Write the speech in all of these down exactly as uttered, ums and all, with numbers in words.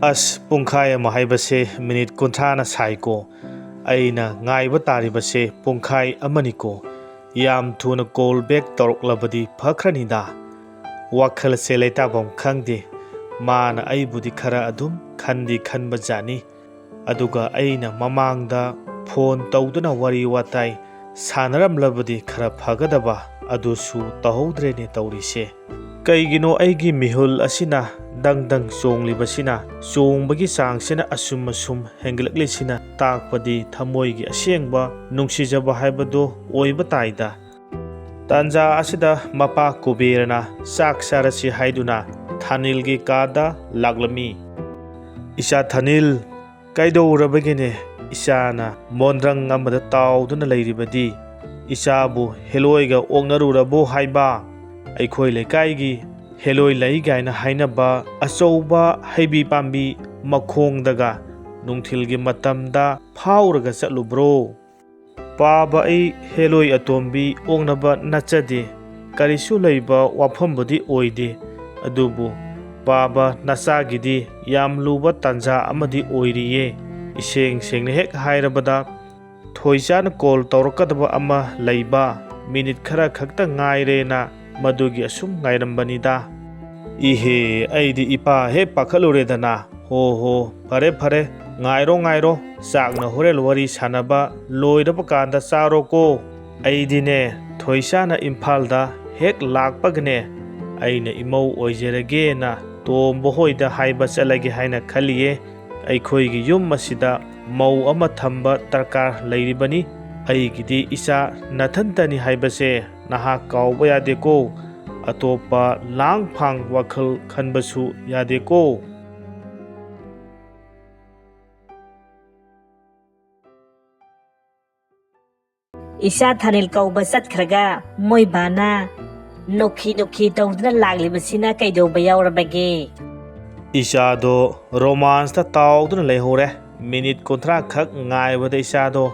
ꯑꯁ, ꯄꯨꯡꯈꯥꯏ ꯑꯃ ꯍꯥꯏꯕꯁꯦ ꯃꯤꯅꯤꯠ ꯀꯨꯟꯊ꯭ꯔꯥꯅ ꯁꯥꯏꯀꯣ꯫ ꯑꯩꯅ ꯉꯥꯏꯕ ꯇꯥꯔꯤꯕꯁꯦ ꯄꯨꯡꯈꯥꯏ ꯑꯃꯅꯤꯀꯣ꯫ ꯌꯥꯝ ꯊꯨꯅ call back ꯇꯧꯔꯛꯂꯕꯗꯤ ꯐꯈ꯭ꯔꯅꯤꯗ꯫ ꯋꯥꯈꯜꯁꯦ ꯂꯩꯇꯥꯐꯝ ꯈꯪꯗꯦ꯫ ꯃꯥꯅ ꯑꯩꯕꯨꯗꯤ ꯈꯔ ꯑꯗꯨꯝ ꯈꯟꯗꯤ ꯈꯟꯕꯖꯥꯠꯅꯤ꯫ ꯑꯗꯨꯒ ꯑꯩꯅ ꯃꯃꯥꯡꯗ phone ꯇꯧꯗꯨꯅ ꯋꯥꯔꯤ ꯋꯥꯇꯥꯏ ꯁꯥꯟꯅꯔꯝꯂꯕꯗꯤ ꯈꯔ ꯐꯒꯗꯕ, ꯑꯗꯨꯁꯨ ꯇꯧꯍꯧꯗ꯭ꯔꯦꯅꯦ ꯇꯧꯔꯤꯁꯦ꯫ ꯀꯩꯒꯤꯅꯣ ꯑꯩꯒꯤ ꯃꯤꯍꯨꯜ ꯑꯁꯤꯅ ꯗꯪ ꯗꯪ ꯆꯣꯡꯂꯤꯕꯁꯤꯅ, ꯆꯣꯡꯕꯒꯤ ꯆꯥꯡꯁꯤꯅ ꯑꯁꯨꯝ ꯑꯁꯨꯝ ꯍꯦꯟꯒꯠꯂꯛꯂꯤꯁꯤꯅ ꯇꯥꯛꯄꯗꯤ ꯊꯃꯣꯏꯒꯤ ꯑꯁꯦꯡꯕ ꯅꯨꯡꯁꯤꯖꯕ ꯍꯥꯏꯕꯗꯨ ꯑꯣꯏꯕ ꯇꯥꯏꯗ꯫ ꯇꯥꯟꯖꯥ ꯑꯁꯤꯗ ꯃꯄꯥ ꯀꯨꯕꯦꯔꯅ ꯆꯥꯛ ꯆꯥꯔꯁꯤ ꯍꯥꯏꯗꯨꯅ ꯊꯥꯅꯤꯜꯒꯤ ꯀꯥꯗ ꯂꯥꯛꯂꯝꯃꯤ꯫ "ꯏꯆꯥ ꯊꯥꯅꯤꯜ, ꯀꯩꯗꯧꯔꯕꯒꯦꯅꯦ? ꯏꯆꯥꯅ ꯃꯣꯟꯗ꯭ꯔꯪ ꯑꯃꯗ ꯇꯥꯎꯗꯨꯅ ꯂꯩꯔꯤꯕꯗꯤ? ꯏꯆꯥꯕꯨ ꯍꯦꯂꯣꯏꯒ ꯑꯣꯛꯅꯔꯨꯔꯕꯣ ꯍꯥꯏꯕ? ꯑꯩꯈꯣꯏ ꯂꯩꯀꯥꯏꯒꯤ ꯍꯦꯂꯣꯏ ꯂꯩ ꯀꯥꯏꯅ ꯍꯥꯏꯅꯕ ꯑꯆꯧꯕ ꯍꯩꯕꯤ ꯄꯥꯝꯕꯤ ꯃꯈꯣꯡꯗꯒ ꯅꯨꯡꯊꯤꯜꯒꯤ ꯃꯇꯝꯗ ꯐꯥꯎꯔꯒ ꯆꯠꯂꯨꯕ꯭ꯔꯣ?" "ꯄꯥꯕ, ꯑꯩ ꯍꯦꯂꯣꯏ ꯑꯇꯣꯝꯕꯤ ꯑꯣꯛꯅꯕ ꯅꯠꯆꯗꯦ꯫ ꯀꯔꯤꯁꯨ ꯂꯩꯕ ꯋꯥꯐꯝꯕꯨꯗꯤ ꯑꯣꯏꯗꯦ꯫ ꯑꯗꯨꯕꯨ ꯄꯥꯕ, ꯅꯆꯥꯒꯤꯗꯤ ꯌꯥꯝ ꯂꯨꯕ ꯇꯥꯟꯖꯥ ꯑꯃꯗꯤ ꯑꯣꯏꯔꯤꯌꯦ꯫ ꯏꯁꯦꯡ ꯁꯦꯡꯅ ꯍꯦꯛ ꯍꯥꯏꯔꯕꯗ, ꯊꯣꯏꯁꯥꯅ call ꯇꯧꯔꯛꯀꯗꯕ ꯑꯃ ꯂꯩꯕ, ꯃꯤꯅꯤꯠ ꯈꯔ ꯈꯛꯇ ꯉꯥꯏꯔꯦꯅ ꯃꯗꯨꯒꯤ ꯑꯁꯨꯝ ꯉꯥꯏꯔꯝꯕꯅꯤꯗ꯫" "ꯏꯍꯦ, ꯑꯩꯗꯤ ꯏꯄꯥ ꯍꯦꯛ ꯄꯥꯈꯠꯂꯨꯔꯦꯗꯅ꯫ ꯍꯣ ꯍꯣ, ꯐꯔꯦ ꯐꯔꯦ, ꯉꯥꯏꯔꯣ ꯉꯥꯏꯔꯣ, ꯆꯥꯛꯅ ꯍꯣꯔꯦꯟ ꯋꯥꯔꯤ ꯁꯥꯟꯅꯕ ꯂꯣꯏꯔꯕ ꯀꯥꯟꯗ ꯆꯥꯔꯣꯀꯣ꯫ ꯑꯩꯗꯤꯅꯦ, ꯊꯣꯏꯁꯥꯅ ꯏꯝꯐꯥꯜꯗ ꯍꯦꯛ ꯂꯥꯛꯄꯒꯅꯦ, ꯑꯩꯅ ꯏꯃꯧ ꯑꯣꯏꯖꯔꯒꯦꯅ ꯇꯣꯝꯕ ꯍꯣꯏꯗ ꯍꯥꯏꯕ ꯆꯠꯂꯒꯦ ꯍꯥꯏꯅ ꯈꯜꯂꯤꯌꯦ꯫ ꯑꯩꯈꯣꯏꯒꯤ ꯌꯨꯝ ꯑꯁꯤꯗ ꯃꯧ ꯑꯃ ꯊꯝꯕ ꯗꯔꯀꯥꯔ ꯂꯩꯔꯤꯕꯅꯤ꯫ ꯑꯩꯒꯤꯗꯤ ꯏꯆꯥ ꯅꯊꯟꯇꯅꯤ ꯍꯥꯏꯕꯁꯦ ꯅꯍꯥꯛ ꯀꯥꯎꯕ ꯌꯥꯗꯦꯀꯣ꯫ ꯑꯇꯣꯞꯄ ꯂꯥꯡ ꯐꯥꯡ ꯋꯥꯈꯜ ꯈꯟꯕꯁꯨ ꯌꯥꯗꯦꯀꯣ꯫" ꯏꯆꯥ ꯊꯥꯅꯤꯜ ꯀꯧꯕ ꯆꯠꯈ꯭ꯔꯒ ꯃꯣꯏ ꯕꯥꯅ ꯅꯣꯛꯈꯤ ꯅꯣꯛꯈꯤ ꯇꯧꯗꯨꯅ ꯂꯥꯛꯂꯤꯕꯁꯤꯅ ꯀꯩꯗꯧꯕ ꯌꯥꯎꯔꯕꯒꯦ? "ꯏꯆꯥꯗꯣ ꯔꯣꯃꯥꯟꯁꯇ ꯇꯥꯎꯗꯨꯅ ꯂꯩꯍꯧꯔꯦ꯫ ꯃꯤꯅꯤꯠ ꯀꯨꯟꯊ꯭ꯔꯥ ꯈꯛ ꯉꯥꯏꯕꯗ ꯏꯆꯥꯗꯣ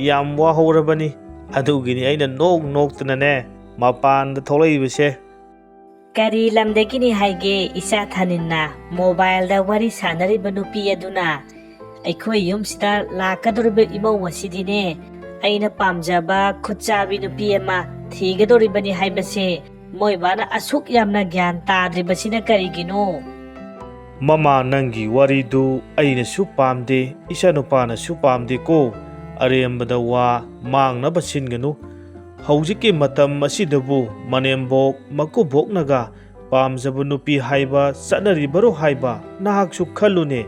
ꯌꯥꯝ ꯋꯥꯍꯧꯔꯕꯅꯤ꯫ ꯑꯗꯨꯒꯤꯅꯤ ꯑꯩꯅ ꯅꯣꯛ ꯅꯣꯛꯇꯅꯅꯦ ꯃꯄꯥꯟꯗ ꯊꯣꯛꯂꯛꯏꯕꯁꯦ꯫" ꯀꯔꯤ ꯂꯝꯗꯒꯤꯅꯤ ꯍꯥꯏꯒꯦ ꯏꯆꯥ ꯊꯥꯅꯤꯟꯅ ꯃꯣꯕꯥꯏꯜꯗ ꯋꯥꯔꯤ ꯁꯥꯟꯅꯔꯤꯕ ꯅꯨꯄꯤ ꯑꯗꯨꯅ? ꯑꯩꯈꯣꯏ ꯌꯨꯝꯁꯤꯗ ꯂꯥꯛꯀꯗꯧꯔꯤꯕ ꯏꯃꯧ ꯑꯁꯤꯗꯤꯅꯦ, ꯑꯩꯅ ꯄꯥꯝꯖꯕ ꯈꯨꯠꯆꯥꯕꯤ ꯅꯨꯄꯤ ꯑꯃ ꯊꯤꯒꯗꯧꯔꯤꯕꯅꯤ ꯍꯥꯏꯕꯁꯦ ꯃꯣꯏ ꯕꯥꯅ ꯑꯁꯨꯛ ꯌꯥꯝꯅ ꯒ꯭ꯌꯥꯟ ꯇꯥꯗ꯭ꯔꯤꯕꯁꯤꯅ ꯀꯔꯤꯒꯤꯅꯣ? ꯃꯃꯥ, ꯅꯪꯒꯤ ꯋꯥꯔꯤꯗꯨ ꯑꯩꯅꯁꯨ ꯄꯥꯝꯗꯦ, ꯏꯆꯥꯅꯨꯄꯥꯅꯁꯨ ꯄꯥꯝꯗꯦꯀꯣ꯫ ꯑꯔꯦꯝꯕꯗ ꯋꯥ ꯃꯥꯡꯅꯕ ꯁꯤꯟꯒꯅꯨ꯫ ꯍꯧꯖꯤꯛꯀꯤ ꯃꯇꯝ ꯑꯁꯤꯗꯕꯨ ꯃꯅꯦꯝꯕꯣꯛ ꯃꯀꯨꯕꯣꯛꯅꯒ ꯄꯥꯝꯖꯕ ꯅꯨꯄꯤ ꯍꯥꯏꯕ ꯆꯠꯅꯔꯤꯕꯔꯣ ꯍꯥꯏꯕ ꯅꯍꯥꯛꯁꯨ ꯈꯜꯂꯨꯅꯦ꯫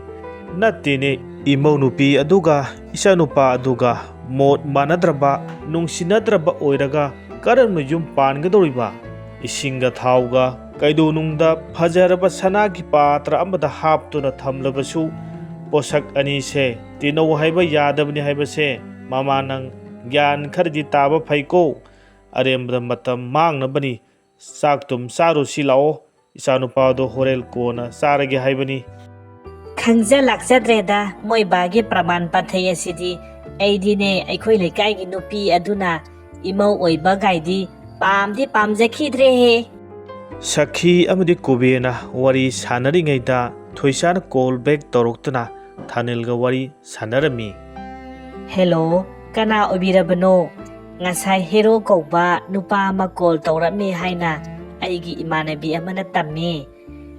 ꯅꯠꯇꯦꯅꯦ, ꯏꯃꯧ ꯅꯨꯄꯤ ꯑꯗꯨꯒ ꯏꯆꯥꯅꯨꯄꯥ ꯑꯗꯨꯒ ꯃꯣꯠ ꯃꯥꯟꯅꯗ꯭ꯔꯕ, ꯅꯨꯡꯁꯤꯅꯗ꯭ꯔꯕ ꯑꯣꯏꯔꯒ ꯀꯔꯝꯅ ꯌꯨꯝ ꯄꯥꯟꯒꯗꯧꯔꯤꯕ? ꯏꯁꯤꯡꯒ ꯊꯥꯎꯒ ꯀꯩꯗꯧꯅꯨꯡꯗ ꯐꯖꯔꯕ ꯁꯅꯥꯒꯤ ꯄꯥꯇ꯭ꯔ ꯑꯃꯗ ꯍꯥꯞꯇꯨꯅ ꯊꯝꯂꯕꯁꯨ ꯄꯣꯠꯁꯛ ꯑꯅꯤꯁꯦ ꯇꯤꯟꯅꯧ ꯍꯥꯏꯕ ꯌꯥꯗꯕꯅꯤ ꯍꯥꯏꯕꯁꯦ ꯃꯃꯥ ꯅꯪ ꯒ꯭ꯌꯥꯟ ꯈꯔꯗꯤ ꯇꯥꯕ ꯐꯩꯀꯣ꯫ ꯑꯔꯦꯝꯕꯗ ꯃꯇꯝ ꯃꯥꯡꯅꯕꯅꯤ꯫ ꯆꯥꯛꯇꯨꯝ ꯆꯥꯔꯨꯁꯤ ꯂꯥꯛꯑꯣ꯫ ꯏꯆꯥꯅꯨꯄꯥꯗꯣ ꯍꯣꯔꯦꯟ ꯀꯣꯟꯅ ꯆꯥꯔꯒꯦ ꯍꯥꯏꯕꯅꯤ꯫ ꯈꯪꯖ ꯂꯥꯛꯆꯗ꯭ꯔꯦꯗ ꯃꯣꯏ ꯕꯥꯒꯤ ꯄ꯭ꯔꯃꯥꯟ ꯄꯥꯟꯊꯩ ꯑꯁꯤꯗꯤ꯫ ꯑꯩꯗꯤꯅꯦ ꯑꯩꯈꯣꯏ ꯂꯩꯀꯥꯏꯒꯤ ꯅꯨꯄꯤ ꯑꯗꯨꯅ ꯏꯃꯧ ꯑꯣꯏꯕ ꯒꯥꯏꯗꯤ ꯄꯥꯝꯗꯤ ꯄꯥꯝꯖꯈꯤꯗ꯭ꯔꯦꯍꯦ꯫ ꯁꯈꯤ ꯑꯃꯗꯤ ꯀꯨꯕꯦꯔꯅ ꯋꯥꯔꯤ ꯁꯥꯟꯅꯔꯤꯉꯩꯗ ꯊꯣꯏꯁꯥꯅ ꯀꯣꯜ ꯕꯦꯛ ꯇꯧꯔꯛꯇꯨꯅ ꯊꯥꯅꯤꯜꯒ ꯋꯥꯔꯤ ꯁꯥꯟꯅꯔꯝꯃꯤ꯫ ꯍꯦꯂꯣ, ꯀꯅꯥ ꯑꯣꯏꯕꯤꯔꯕꯅꯣ? ꯉꯁꯥꯏ ꯍꯦꯔꯣ ꯀꯧꯕ ꯅꯨꯄꯥ ꯑꯃ ꯀꯣꯜ ꯇꯧꯔꯛꯃꯤ ꯍꯥꯏꯅ ꯑꯩꯒꯤ ꯏꯃꯥꯟꯅꯕꯤ ꯑꯃꯅ ꯇꯝꯃꯤ꯫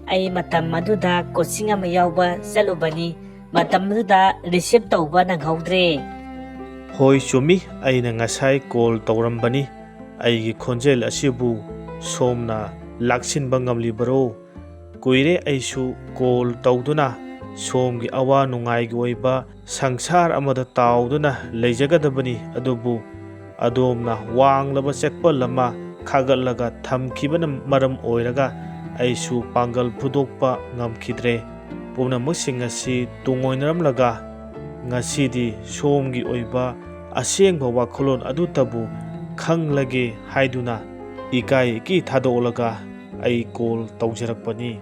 ꯑꯩ ꯃꯇꯝ ꯑꯗꯨꯗ ꯀꯣꯆꯤꯡ ꯑꯃ ꯌꯥꯎꯕ ꯆꯠꯂꯨꯕꯅꯤ꯫ ꯃꯇꯝꯗꯨꯗ ꯔꯤꯁꯤꯞ ꯇꯧꯕ ꯅꯪꯍꯧꯗ꯭ꯔꯦ꯫ ꯍꯣꯏ ꯆꯨꯝꯃꯤ, ꯑꯩꯅ ꯉꯁꯥꯏ ꯀꯣꯜ ꯇꯧꯔꯝꯕꯅꯤ꯫ ꯑꯩꯒꯤ ꯈꯣꯟꯖꯦꯜ ꯑꯁꯤꯕꯨ ꯁꯣꯝꯅ ꯂꯥꯛꯁꯤꯟꯕ ꯉꯝꯂꯤꯕꯔꯣ? ꯀꯨꯏꯔꯦ ꯑꯩꯁꯨ ꯀꯣꯜ ꯇꯧꯗꯨꯅ ꯁꯣꯝꯒꯤ ꯑꯋꯥ ꯅꯨꯡꯉꯥꯏꯒꯤ ꯑꯣꯏꯕ ꯁꯪꯁꯥꯔ ꯑꯃꯗ ꯇꯥꯎꯗꯨꯅ ꯂꯩꯖꯒꯗꯕꯅꯤ꯫ ꯑꯗꯨꯕꯨ ꯑꯗꯣꯝꯅ ꯋꯥꯡꯂꯕ ꯆꯦꯛꯄꯜ ꯑꯃ ꯈꯥꯒꯠꯂꯒ ꯊꯝꯈꯤꯕꯅ ꯃꯔꯝ ꯑꯣꯏꯔꯒ ꯑꯩꯁꯨ ꯄꯥꯡꯒꯜ ꯐꯨꯗꯣꯛꯄ ꯉꯝꯈꯤꯗ꯭ꯔꯦ꯫ ꯄꯨꯝꯅꯃꯛꯁꯤꯡ ꯑꯁꯤ ꯇꯨꯡꯑꯣꯏꯅꯔꯝꯂꯒ ꯉꯁꯤꯗꯤ ꯁꯣꯝꯒꯤ ꯑꯣꯏꯕ ꯑꯁꯦꯡꯕ ꯋꯥꯈꯜꯂꯣꯟ ꯑꯗꯨꯇꯕꯨ ꯈꯪꯂꯒꯦ ꯍꯥꯏꯗꯨꯅ ꯏꯀꯥꯏ ꯏꯀꯤ ꯊꯥꯗꯣꯛꯂꯒ ꯑꯩ ꯀꯣꯜ ꯇꯧꯖꯔꯛꯄꯅꯤ꯫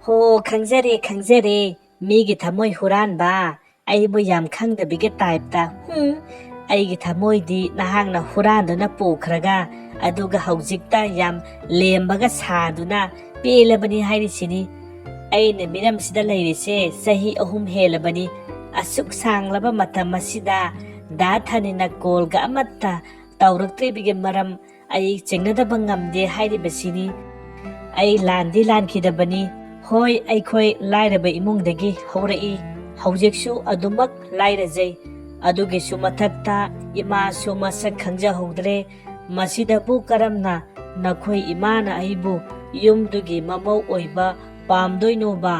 ꯍꯣ, ꯈꯪꯖꯔꯦ, ꯈꯪꯖꯔꯦ꯫ ꯃꯤꯒꯤ ꯊꯃꯣꯏ ꯍꯨꯔꯥꯟꯕ꯫ ꯑꯩꯕꯨ ꯌꯥꯝ ꯈꯪꯗꯕꯤꯒꯤ ꯇꯥꯏꯞꯇ꯫ ꯍꯨꯝ, ꯑꯩꯒꯤ ꯊꯃꯣꯏꯗꯤ ꯅꯍꯥꯛꯅ ꯍꯨꯔꯥꯟꯗꯨꯅ ꯄꯨꯈ꯭ꯔꯒ, ꯑꯗꯨꯒ ꯍꯧꯖꯤꯛꯇ ꯌꯥꯝ ꯂꯦꯝꯕꯒ ꯁꯥꯗꯨꯅ ꯄꯦꯜꯂꯕꯅꯤ ꯍꯥꯏꯔꯤꯁꯤꯅꯤ꯫ ꯑꯩꯅ ꯃꯤꯔꯝꯁꯤꯗ ꯂꯩꯔꯤꯁꯦ ꯆꯍꯤ ꯑꯍꯨꯝ ꯍꯦꯜꯂꯕꯅꯤ꯫ ꯑꯁꯨꯛ ꯁꯥꯡꯂꯕ ꯃꯇꯝ ꯑꯁꯤꯗ ꯗꯥ ꯊꯅꯤꯅ ꯀꯣꯜꯒ ꯑꯃꯠꯇ ꯇꯧꯔꯛꯇ꯭ꯔꯤꯕꯒꯤ ꯃꯔꯝ ꯑꯩ ꯆꯤꯡꯅꯗꯕ ꯉꯝꯗꯦ ꯍꯥꯏꯔꯤꯕꯁꯤꯅꯤ꯫ ꯑꯩ ꯂꯥꯟꯗꯤ ꯂꯥꯟꯈꯤꯗꯕꯅꯤ꯫ ꯍꯣꯏ, ꯑꯩꯈꯣꯏ ꯂꯥꯏꯔꯕ ꯏꯃꯨꯡꯗꯒꯤ ꯍꯧꯔꯛꯏ꯫ ꯍꯧꯖꯤꯛꯁꯨ ꯑꯗꯨꯃꯛ ꯂꯥꯏꯔꯖꯩ꯫ ꯑꯗꯨꯒꯤꯁꯨ ꯃꯊꯛꯇ ꯏꯃꯥꯁꯨ ꯃꯁꯛ ꯈꯪꯖꯍꯧꯗ꯭ꯔꯦ꯫ ꯃꯁꯤꯗꯕꯨ ꯀꯔꯝꯅ ꯅꯈꯣꯏ ꯏꯃꯥꯅ ꯑꯩꯕꯨ ꯌꯨꯝꯗꯨꯒꯤ ꯃꯃꯧ ꯑꯣꯏꯕ ꯄꯥꯝꯗꯣꯏꯅꯣꯕ?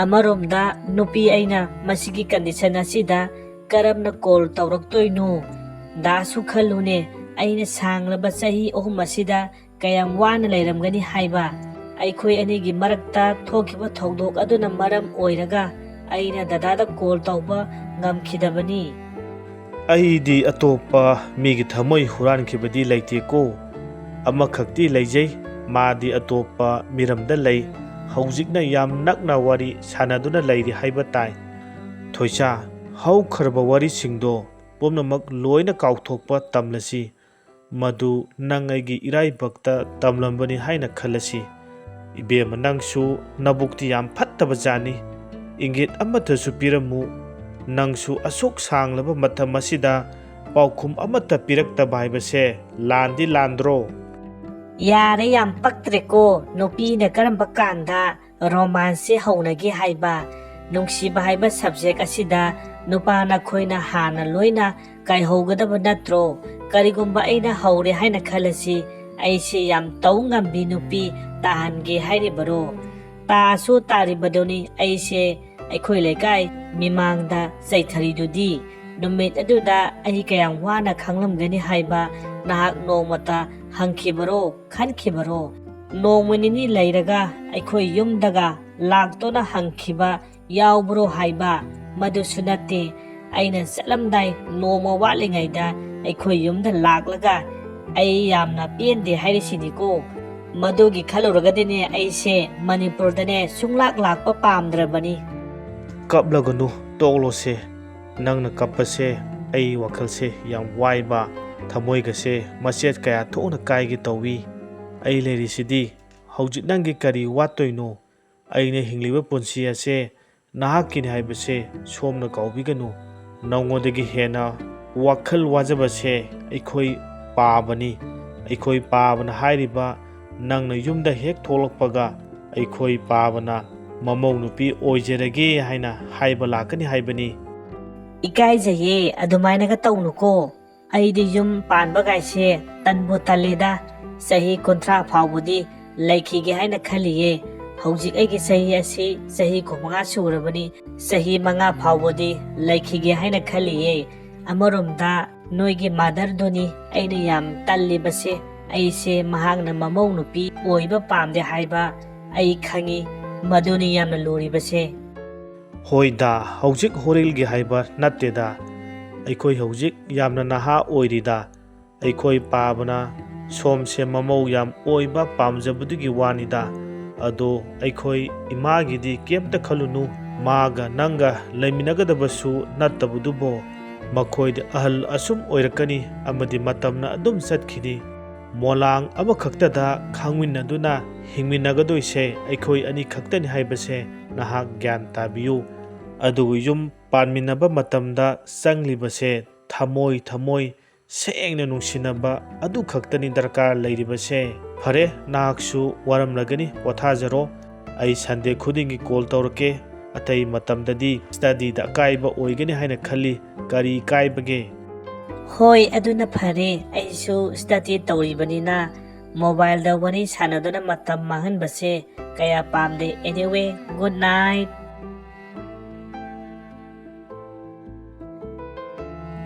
ꯑꯃꯔꯣꯝꯗ ꯅꯨꯄꯤ ꯑꯩꯅ ꯃꯁꯤꯒꯤ ꯀꯟꯗꯤꯁꯟ ꯑꯁꯤꯗ ꯀꯔꯝꯅ ꯀꯣꯜ ꯇꯧꯔꯛꯇꯣꯏꯅꯣ? ꯗꯥꯁꯨ ꯈꯜꯂꯨꯅꯦ, ꯑꯩꯅ ꯁꯥꯡꯂꯕ ꯆꯍꯤ ꯑꯍꯨꯝ ꯑꯁꯤꯗ ꯀꯌꯥꯝ ꯋꯥꯅ ꯂꯩꯔꯝꯒꯅꯤ ꯍꯥꯏꯕ꯫ ꯑꯩꯈꯣꯏ ꯑꯅꯤꯒꯤ ꯃꯔꯛꯇ ꯊꯣꯛꯈꯤꯕ ꯊꯧꯗꯣꯛ ꯑꯗꯨꯅ ꯃꯔꯝ ꯑꯣꯏꯔꯒ ꯑꯩꯅ ꯗꯗꯥꯗ ꯀꯣꯜ ꯇꯧꯕ ꯉꯝꯈꯤꯗꯕꯅꯤ꯫ ꯑꯩꯗꯤ ꯑꯇꯣꯞꯄ ꯃꯤꯒꯤ ꯊꯃꯣꯏ ꯍꯨꯔꯥꯟꯈꯤꯕꯗꯤ ꯂꯩꯇꯦꯀꯣ꯫ ꯑꯃꯈꯛꯇꯤ ꯂꯩꯖꯩ, ꯃꯥꯗꯤ ꯑꯇꯣꯞꯄ ꯃꯤꯔꯝꯗ ꯂꯩ꯫ ꯍꯧꯖꯤꯛꯅ ꯌꯥꯝ ꯅꯛꯅ ꯋꯥꯔꯤ ꯁꯥꯟꯅꯗꯨꯅ ꯂꯩꯔꯤ ꯍꯥꯏꯕ ꯇꯥꯏ꯫ ꯊꯣꯏꯁꯥ, ꯍꯧꯈ꯭ꯔꯕ ꯋꯥꯔꯤꯁꯤꯡꯗꯣ ꯄꯨꯝꯅꯃꯛ ꯂꯣꯏꯅ ꯀꯥꯎꯊꯣꯛꯄ ꯇꯝꯂꯁꯤ꯫ ꯃꯗꯨ ꯅꯪ ꯑꯩꯒꯤ ꯏꯔꯥꯏꯕꯛꯇ ꯇꯝꯂꯝꯕꯅꯤ ꯍꯥꯏꯅ ꯈꯜꯂꯁꯤ꯫ ꯏꯕꯦꯝꯃ, ꯅꯪꯁꯨ ꯅꯕꯨꯛꯇꯤ ꯌꯥꯝ ꯐꯠꯇꯕ ꯖꯥꯠꯅꯤ꯫ ꯏꯪꯒꯤꯠ ꯑꯃꯠꯇꯁꯨ ꯄꯤꯔꯝꯃꯨ꯫ ꯅꯪꯁꯨ ꯑꯁꯨꯛ ꯁꯥꯡꯂꯕ ꯃꯇꯝ ꯑꯁꯤꯗ ꯄꯥꯎꯈꯨꯝ ꯑꯃꯠꯇ ꯄꯤꯔꯛꯇꯕ ꯍꯥꯏꯕꯁꯦ ꯂꯥꯟꯗꯤ ꯂꯥꯟꯗ꯭ꯔꯣ? ꯌꯥꯔꯦ, ꯌꯥꯝ ꯄꯛꯇ꯭ꯔꯦꯀꯣ꯫ ꯅꯨꯄꯤꯅ ꯀꯔꯝꯕ ꯀꯥꯟꯗ ꯔꯣꯃꯥꯟꯁꯁꯦ ꯍꯧꯅꯒꯦ ꯍꯥꯏꯕ? ꯅꯨꯡꯁꯤꯕ ꯍꯥꯏꯕ ꯁꯕꯖꯦꯛ ꯑꯁꯤꯗ ꯅꯨꯄꯥ ꯅꯈꯣꯏꯅ ꯍꯥꯟꯅ ꯂꯣꯏꯅ ꯀꯥꯏꯍꯧꯒꯗꯕ ꯅꯠꯇ꯭ꯔꯣ? ꯀꯔꯤꯒꯨꯝꯕ ꯑꯩꯅ ꯍꯧꯔꯦ ꯍꯥꯏꯅ ꯈꯜꯂꯁꯤ, ꯑꯩꯁꯦ ꯌꯥꯝ ꯇꯧ ꯉꯝꯕꯤ ꯅꯨꯄꯤ ꯇꯥꯍꯟꯒꯦ ꯍꯥꯏꯔꯤꯕꯔꯣ? ꯇꯥꯁꯨ ꯇꯥꯔꯤꯕꯗꯨꯅꯤ, ꯑꯩꯁꯦ ꯑꯩꯈꯣꯏ ꯂꯩꯀꯥꯏ ꯃꯤꯃꯥꯡꯗ ꯆꯩꯊꯔꯤꯗꯨꯗꯤ꯫ ꯅꯨꯃꯤꯠ ꯑꯗꯨꯗ ꯑꯩ ꯀꯌꯥꯝ ꯋꯥꯅ ꯈꯪꯂꯝꯒꯅꯤ ꯍꯥꯏꯕ ꯅꯍꯥꯛ ꯅꯣꯡꯃꯇ ꯍꯪꯈꯤꯕꯔꯣ, ꯈꯟꯈꯤꯕꯔꯣ? ꯅꯣꯡꯃ ꯅꯤꯅꯤ ꯂꯩꯔꯒ ꯑꯩꯈꯣꯏ ꯌꯨꯝꯗꯒ ꯂꯥꯛꯇꯨꯅ ꯍꯪꯈꯤꯕ ꯌꯥꯎꯕ꯭ꯔꯣ ꯍꯥꯏꯕ? ꯃꯗꯨꯁꯨ ꯅꯠꯇꯦ꯫ ꯑꯩꯅ ꯆꯠꯂꯝꯗꯥꯏ ꯅꯣꯡꯃ ꯋꯥꯠꯂꯤꯉꯩꯗ ꯑꯩꯈꯣꯏ ꯌꯨꯝꯗ ꯂꯥꯛꯂꯒ ꯑꯩ ꯌꯥꯝꯅ ꯄꯦꯟꯗꯦ ꯍꯥꯏꯔꯤꯁꯤꯅꯤꯀꯣ꯫ ꯃꯗꯨꯒꯤ ꯈꯜꯂꯨꯔꯒꯗꯤꯅꯦ, ꯑꯩꯁꯦ ꯃꯅꯤꯄꯨꯔꯗꯅꯦ ꯁꯨꯡꯂꯥꯛ ꯂꯥꯛꯄ ꯄꯥꯝꯗ꯭ꯔꯕꯅꯤ꯫ ꯀꯞꯂꯒꯅꯨ, ꯇꯣꯛꯂꯣꯁꯦ꯫ ꯅꯪꯅ ꯀꯞꯄꯁꯦ ꯑꯩ ꯋꯥꯈꯜꯁꯦ ꯌꯥꯝ ꯋꯥꯏꯕ, ꯊꯃꯣꯏꯒꯁꯦ ꯃꯆꯦꯠ ꯀꯌꯥ ꯊꯣꯛꯅ ꯀꯥꯏꯒꯦ ꯇꯧꯏ꯫ ꯑꯩ ꯂꯩꯔꯤꯁꯤꯗꯤ ꯍꯧꯖꯤꯛ ꯅꯪꯒꯤ ꯀꯔꯤ ꯋꯥꯠꯇꯣꯏꯅꯣ? ꯑꯩꯅ ꯍꯤꯡꯂꯤꯕ ꯄꯨꯟꯁꯤ ꯑꯁꯦ ꯅꯍꯥꯛꯀꯤꯅꯤ ꯍꯥꯏꯕꯁꯦ ꯁꯣꯝꯅ ꯀꯥꯎꯕꯤꯒꯅꯨ꯫ ꯅꯉꯣꯟꯗꯒꯤ ꯍꯦꯟꯅ ꯋꯥꯈꯜ ꯋꯥꯖꯕꯁꯦ ꯑꯩꯈꯣꯏ ꯄꯥꯕꯅꯤ꯫ ꯑꯩꯈꯣꯏ ꯄꯥꯕꯅ ꯍꯥꯏꯔꯤꯕ ꯅꯪꯅ ꯌꯨꯝꯗ ꯍꯦꯛ ꯊꯣꯛꯂꯛꯄꯒ ꯑꯩꯈꯣꯏ ꯄꯥꯕꯅ ꯃꯃꯧ ꯅꯨꯄꯤ ꯑꯣꯏꯖꯔꯒꯦ ꯍꯥꯏꯅ ꯍꯥꯏꯕ ꯂꯥꯛꯀꯅꯤ ꯍꯥꯏꯕꯅꯤ꯫ ꯏꯀꯥꯏꯖꯩꯌꯦ, ꯑꯗꯨꯃꯥꯏꯅꯒ ꯇꯧꯅꯨꯀꯣ꯫ ꯑꯩꯗꯤ ꯌꯨꯝ ꯄꯥꯟꯕꯒꯥꯏꯁꯦ ꯇꯟꯕꯨ ꯇꯜꯂꯦꯗ꯫ ꯆꯍꯤ ꯀꯨꯟꯊ꯭ꯔꯥ ꯐꯥꯎꯕꯗꯤ ꯂꯩꯈꯤꯒꯦ ꯍꯥꯏꯅ ꯈꯜꯂꯤꯌꯦ꯫ ꯍꯧꯖꯤꯛ ꯑꯩꯒꯤ ꯆꯍꯤ ꯑꯁꯤ ꯆꯍꯤ ꯀꯨꯟꯃꯉꯥ ꯁꯨꯔꯕꯅꯤ꯫ ꯆꯍꯤ ꯃꯉꯥ ꯐꯥꯎꯕꯗꯤ ꯂꯩꯈꯤꯒꯦ ꯍꯥꯏꯅ ꯈꯜꯂꯤꯌꯦ꯫ ꯑꯃꯔꯣꯝꯗ ꯅꯣꯏꯒꯤ ꯃꯥꯗꯔꯗꯨꯅꯤ ꯑꯩꯅ ꯌꯥꯝ ꯇꯜꯂꯤꯕꯁꯦ꯫ ꯑꯩꯁꯦ ꯃꯍꯥꯛꯅ ꯃꯃꯧ ꯅꯨꯄꯤ ꯑꯣꯏꯕ ꯄꯥꯝꯗꯦ ꯍꯥꯏꯕ ꯑꯩ ꯈꯪꯉꯤ꯫ ꯃꯗꯨꯅꯤ ꯌꯥꯝꯅ ꯂꯨꯔꯤꯕꯁꯦ꯫ ꯍꯣꯏꯗ, ꯍꯧꯖꯤꯛ ꯍꯣꯔꯦꯜꯒꯤ ꯍꯥꯏꯕ ꯅꯠꯇꯦꯗ꯫ ꯑꯩꯈꯣꯏ ꯍꯧꯖꯤꯛ ꯌꯥꯝꯅ ꯅꯍꯥ ꯑꯣꯏꯔꯤꯗ꯫ ꯑꯩꯈꯣꯏ ꯄꯥꯕꯅ ꯁꯣꯝꯁꯦ ꯃꯃꯧ ꯌꯥꯝ ꯑꯣꯏꯕ ꯄꯥꯝꯖꯕꯗꯨꯒꯤ ꯋꯥꯅꯤꯗ꯫ ꯑꯗꯣ ꯑꯩꯈꯣꯏ ꯏꯃꯥꯒꯤꯗꯤ ꯀꯩꯝꯇ ꯈꯜꯂꯨꯅꯨ꯫ ꯃꯥꯒ ꯅꯪꯒ ꯂꯩꯃꯤꯟꯅꯒꯗꯕꯁꯨ ꯅꯠꯇꯕꯗꯨꯕꯨ꯫ ꯃꯈꯣꯏꯗꯤ ꯑꯍꯜ ꯑꯁꯨꯝ ꯑꯣꯏꯔꯛꯀꯅꯤ ꯑꯃꯗꯤ ꯃꯇꯝꯅ ꯑꯗꯨꯝ ꯆꯠꯈꯤꯅꯤ꯫ ꯃꯣꯂꯥꯡ ꯑꯃꯈꯛꯇꯗ ꯈꯥꯡꯃꯤꯟꯅꯗꯨꯅ ꯍꯤꯡꯃꯤꯟꯅꯒꯗꯣꯏꯁꯦ ꯑꯩꯈꯣꯏ ꯑꯅꯤ ꯈꯛꯇꯅꯤ ꯍꯥꯏꯕꯁꯦ ꯅꯍꯥꯛ ꯒ꯭ꯌꯥꯟ ꯇꯥꯕꯤꯌꯨ꯫ ꯑꯗꯨꯕꯨ ꯌꯨꯝ ꯄꯥꯟꯃꯤꯟꯅꯕ ꯃꯇꯝꯗ ꯆꯪꯂꯤꯕꯁꯦ ꯊꯃꯣꯏ ꯊꯃꯣꯏ ꯁꯦꯡꯅ ꯅꯨꯡꯁꯤꯅꯕ ꯑꯗꯨ ꯈꯛꯇꯅꯤ ꯗꯔꯀꯥꯔ ꯂꯩꯔꯤꯕꯁꯦ꯫ ꯐꯔꯦ, ꯅꯍꯥꯛꯁꯨ ꯋꯥꯔꯝꯂꯒꯅꯤ, ꯄꯣꯊꯥꯖꯔꯣ꯫ ꯑꯩ ꯁꯟꯗꯦ ꯈꯨꯗꯤꯡꯒꯤ ꯀꯣꯜ ꯇꯧꯔꯛꯀꯦ꯫ ꯑꯇꯩ ꯃꯇꯝꯗꯗꯤ ꯁ꯭ꯇꯗꯤꯗ ꯑꯀꯥꯏꯕ ꯑꯣꯏꯒꯅꯤ ꯍꯥꯏꯅ ꯈꯜꯂꯤ꯫ ꯀꯔꯤ ꯀꯥꯏꯕꯒꯦ? ꯍꯣꯏ, ꯑꯗꯨꯅ ꯐꯔꯦ꯫ ꯑꯩꯁꯨ ꯁ꯭ꯇꯗꯤ ꯇꯧꯔꯤꯕꯅꯤꯅ ꯃꯣꯕꯥꯏꯜꯗ ꯋꯥꯔꯤ ꯁꯥꯟꯅꯗꯨꯅ ꯃꯇꯝ ꯃꯥꯡꯍꯟꯕꯁꯦ ꯀꯌꯥ ꯄꯥꯝꯗꯦ꯫ Anyway, good night꯫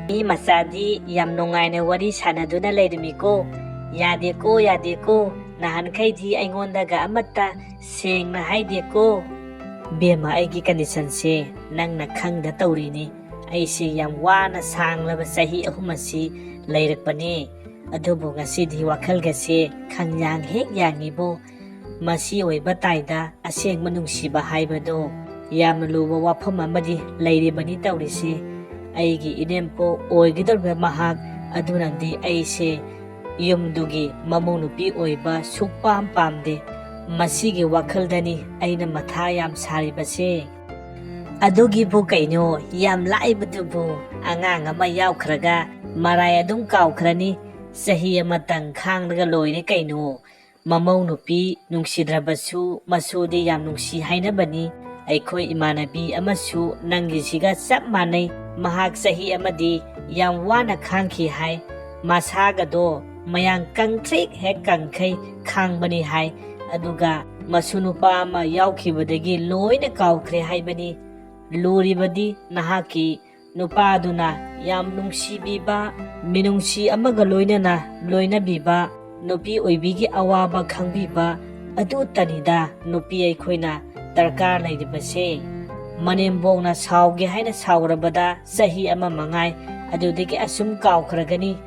ꯃꯤ ꯃꯆꯥꯗꯤ ꯌꯥꯝ ꯅꯨꯡꯉꯥꯏꯅ ꯋꯥꯔꯤ ꯁꯥꯟꯅꯗꯨꯅ ꯂꯩꯔꯝꯃꯤꯀꯣ꯫ ꯌꯥꯗꯦꯀꯣ, ꯌꯥꯗꯦꯀꯣ꯫ ꯅꯍꯥꯟꯈꯩꯗꯤ ꯑꯩꯉꯣꯟꯗꯒ ꯑꯃꯠꯇ ꯁꯦꯡꯅ ꯍꯥꯏꯗꯦꯀꯣ꯫ ꯕꯦꯝꯃ, ꯑꯩꯒꯤ ꯀꯟꯗꯤꯁꯟꯁꯦ ꯅꯪꯅ ꯈꯪꯗ ꯇꯧꯔꯤꯅꯤ꯫ ꯑꯩꯁꯦ ꯌꯥꯝ ꯋꯥꯅ ꯁꯥꯡꯂꯕ ꯆꯍꯤ ꯑꯍꯨꯝ ꯑꯁꯤ ꯂꯩꯔꯛꯄꯅꯦ꯫ ꯑꯗꯨꯕꯨ ꯉꯁꯤꯗꯤ ꯋꯥꯈꯜꯒꯁꯦ ꯈꯪꯌꯥꯡ ꯍꯦꯛ ꯌꯥꯡꯉꯤꯕꯣ꯫ ꯃꯁꯤ ꯑꯣꯏꯕ ꯇꯥꯏꯗ ꯑꯁꯦꯡꯕ ꯅꯨꯡꯁꯤꯕ ꯍꯥꯏꯕꯗꯣ꯫ ꯌꯥꯝꯅ ꯂꯨꯕ ꯋꯥꯐꯝ ꯑꯃꯗꯤ ꯂꯩꯔꯤꯕꯅꯤ ꯇꯧꯔꯤꯁꯦ꯫ ꯑꯩꯒꯤ ꯏꯅꯦꯝꯄꯣꯛ ꯑꯣꯏꯒꯗꯧꯔꯤꯕ ꯃꯍꯥꯛ ꯑꯗꯨꯅꯗꯤ ꯑꯩꯁꯦ ꯌꯨꯝꯗꯨꯒꯤ ꯃꯃꯧ ꯅꯨꯄꯤ ꯑꯣꯏꯕ ꯁꯨꯛꯄꯥꯝ ꯄꯥꯝꯗꯦ꯫ ꯃꯁꯤꯒꯤ ꯋꯥꯈꯜꯗꯅꯤ ꯑꯩꯅ ꯃꯊꯥ ꯌꯥꯝ ꯁꯥꯔꯤꯕꯁꯦ꯫ ꯑꯗꯨꯒꯤꯕꯨ ꯀꯩꯅꯣ, ꯌꯥꯝ ꯂꯥꯏꯕꯗꯨꯕꯨ꯫ ꯑꯉꯥꯡ ꯑꯃ ꯌꯥꯎꯈ꯭ꯔꯒ ꯃꯔꯥꯏ ꯑꯗꯨꯝ ꯀꯥꯎꯈ꯭ꯔꯅꯤ꯫ ꯆꯍꯤ ꯑꯃꯇꯪ ꯈꯥꯡꯂꯒ ꯂꯣꯏꯔꯦ ꯀꯩꯅꯣ꯫ ꯃꯃꯧ ꯅꯨꯄꯤ ꯅꯨꯡꯁꯤꯗ꯭ꯔꯕꯁꯨ ꯃꯁꯨꯗꯤ ꯌꯥꯝ ꯅꯨꯡꯁꯤ ꯍꯥꯏꯅꯕꯅꯤ꯫ ꯑꯩꯈꯣꯏ ꯏꯃꯥꯟꯅꯕꯤ ꯑꯃꯁꯨ ꯅꯪꯒꯤꯁꯤꯒ ꯆꯞ ꯃꯥꯟꯅꯩ꯫ ꯃꯍꯥꯛ ꯆꯍꯤ ꯑꯃꯗꯤ ꯌꯥꯝ ꯋꯥꯅ ꯈꯥꯡꯈꯤ ꯍꯥꯏ꯫ ꯃꯁꯥꯒꯗꯣ ꯃꯌꯥꯡ ꯀꯪꯇ꯭ꯔꯤꯛ ꯍꯦꯛ ꯀꯪꯈꯩ ꯈꯥꯡꯕꯅꯤ ꯍꯥꯏ꯫ ꯑꯗꯨꯒ ꯃꯁꯨ ꯅꯨꯄꯥ ꯑꯃ ꯌꯥꯎꯈꯤꯕꯗꯒꯤ ꯂꯣꯏꯅ ꯀꯥꯎꯈ꯭ꯔꯦ ꯍꯥꯏꯕꯅꯤ꯫ ꯂꯨꯔꯤꯕꯗꯤ ꯅꯍꯥꯛꯀꯤ ꯅꯨꯄꯥꯗꯨꯅ ꯌꯥꯝ ꯅꯨꯡꯁꯤꯕꯤꯕ, ꯃꯤꯅꯨꯡꯁꯤ ꯑꯃꯒ ꯂꯣꯏꯅꯅ ꯂꯣꯏꯅꯕꯤꯕ, ꯅꯨꯄꯤ ꯑꯣꯏꯕꯤꯒꯤ ꯑꯋꯥꯕ ꯈꯪꯕꯤꯕ ꯑꯗꯨꯇꯅꯤꯗ ꯅꯨꯄꯤ ꯑꯩꯈꯣꯏꯅ ꯗꯔꯀꯥꯔ ꯂꯩꯔꯤꯕꯁꯦ꯫ ꯃꯅꯦꯝꯕꯣꯛꯅ ꯁꯥꯎꯒꯦ ꯍꯥꯏꯅ ꯁꯥꯎꯔꯕꯗ ꯆꯍꯤ ꯑꯃ ꯃꯉꯥꯏ, ꯑꯗꯨꯗꯒꯤ ꯑꯁꯨꯝ ꯀꯥꯎꯈ꯭ꯔꯒꯅꯤ꯫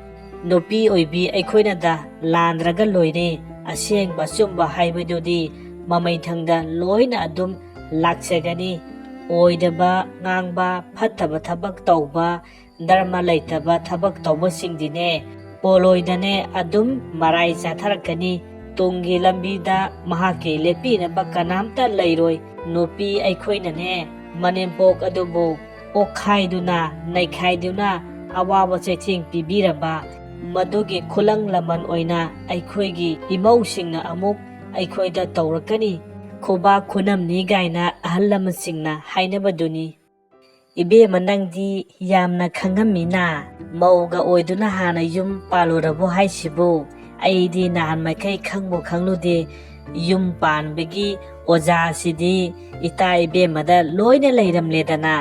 ꯅꯨꯄꯤ ꯑꯣꯏꯕꯤ ꯑꯩꯈꯣꯏꯅꯗ ꯂꯥꯟꯗ꯭ꯔꯒ ꯂꯣꯏꯔꯦ꯫ ꯑꯁꯦꯡꯕ ꯑꯆꯨꯝꯕ ꯍꯥꯏꯕꯗꯨꯗꯤ ꯃꯃꯩꯊꯪꯗ ꯂꯣꯏꯅ ꯑꯗꯨꯝ ꯂꯥꯛꯆꯒꯅꯤ꯫ ꯑꯣꯏꯗꯕ ꯉꯥꯡꯕ, ꯐꯠꯇꯕ ꯊꯕꯛ ꯇꯧꯕ, ꯙꯔꯃ ꯂꯩꯇꯕ ꯊꯕꯛ ꯇꯧꯕꯁꯤꯡꯗꯤꯅꯦ, ꯄꯣꯂꯣꯏꯗꯅꯦ ꯑꯗꯨꯝ ꯃꯔꯥꯏ ꯆꯥꯊꯔꯛꯀꯅꯤ꯫ ꯇꯨꯡꯒꯤ ꯂꯝꯕꯤꯗ ꯃꯍꯥꯛꯀꯤ ꯂꯦꯞꯄꯤꯅꯕ ꯀꯅꯥꯝꯇ ꯂꯩꯔꯣꯏ꯫ ꯅꯨꯄꯤ ꯑꯩꯈꯣꯏꯅꯅꯦ, ꯃꯅꯦꯝꯄꯣꯛ ꯑꯗꯨꯕꯨ ꯑꯣꯛꯈꯥꯏꯗꯨꯅ, ꯅꯩꯈꯥꯏꯗꯨꯅ ꯑꯋꯥꯕ ꯆꯩꯊꯦꯡ ꯄꯤꯕꯤꯔꯕ, ꯃꯗꯨꯒꯤ ꯈꯨꯂꯪ ꯂꯃꯟ ꯑꯣꯏꯅ ꯑꯩꯈꯣꯏꯒꯤ ꯏꯃꯧꯁꯤꯡꯅ ꯑꯃꯨꯛ ꯑꯩꯈꯣꯏꯗ ꯇꯧꯔꯛꯀꯅꯤ꯫ ꯈꯨꯕꯥꯛ ꯈꯨꯅꯝꯅꯤ ꯒꯥꯏꯅ ꯑꯍꯜ ꯂꯃꯟꯁꯤꯡꯅ ꯍꯥꯏꯅꯕꯗꯨꯅꯤ꯫ ꯏꯕꯦꯝꯃ, ꯅꯪꯗꯤ ꯌꯥꯝꯅ ꯈꯪꯉꯝꯃꯤꯅ꯫ ꯃꯧꯒ ꯑꯣꯏꯗꯨꯅ ꯍꯥꯟꯅ ꯌꯨꯝ ꯄꯥꯜꯂꯨꯔꯕꯣ ꯍꯥꯏꯁꯤꯕꯨ? ꯑꯩꯗꯤ ꯅꯍꯥꯟ ꯃꯈꯩ ꯈꯪꯕꯨ ꯈꯪꯂꯨꯗꯦ꯫ ꯌꯨꯝ ꯄꯥꯟꯕꯒꯤ ꯑꯣꯖꯥꯁꯤꯗꯤ ꯏꯇꯥ ꯏꯕꯦꯝꯃꯗ ꯂꯣꯏꯅ ꯂꯩꯔꯝꯂꯦꯗꯅ꯫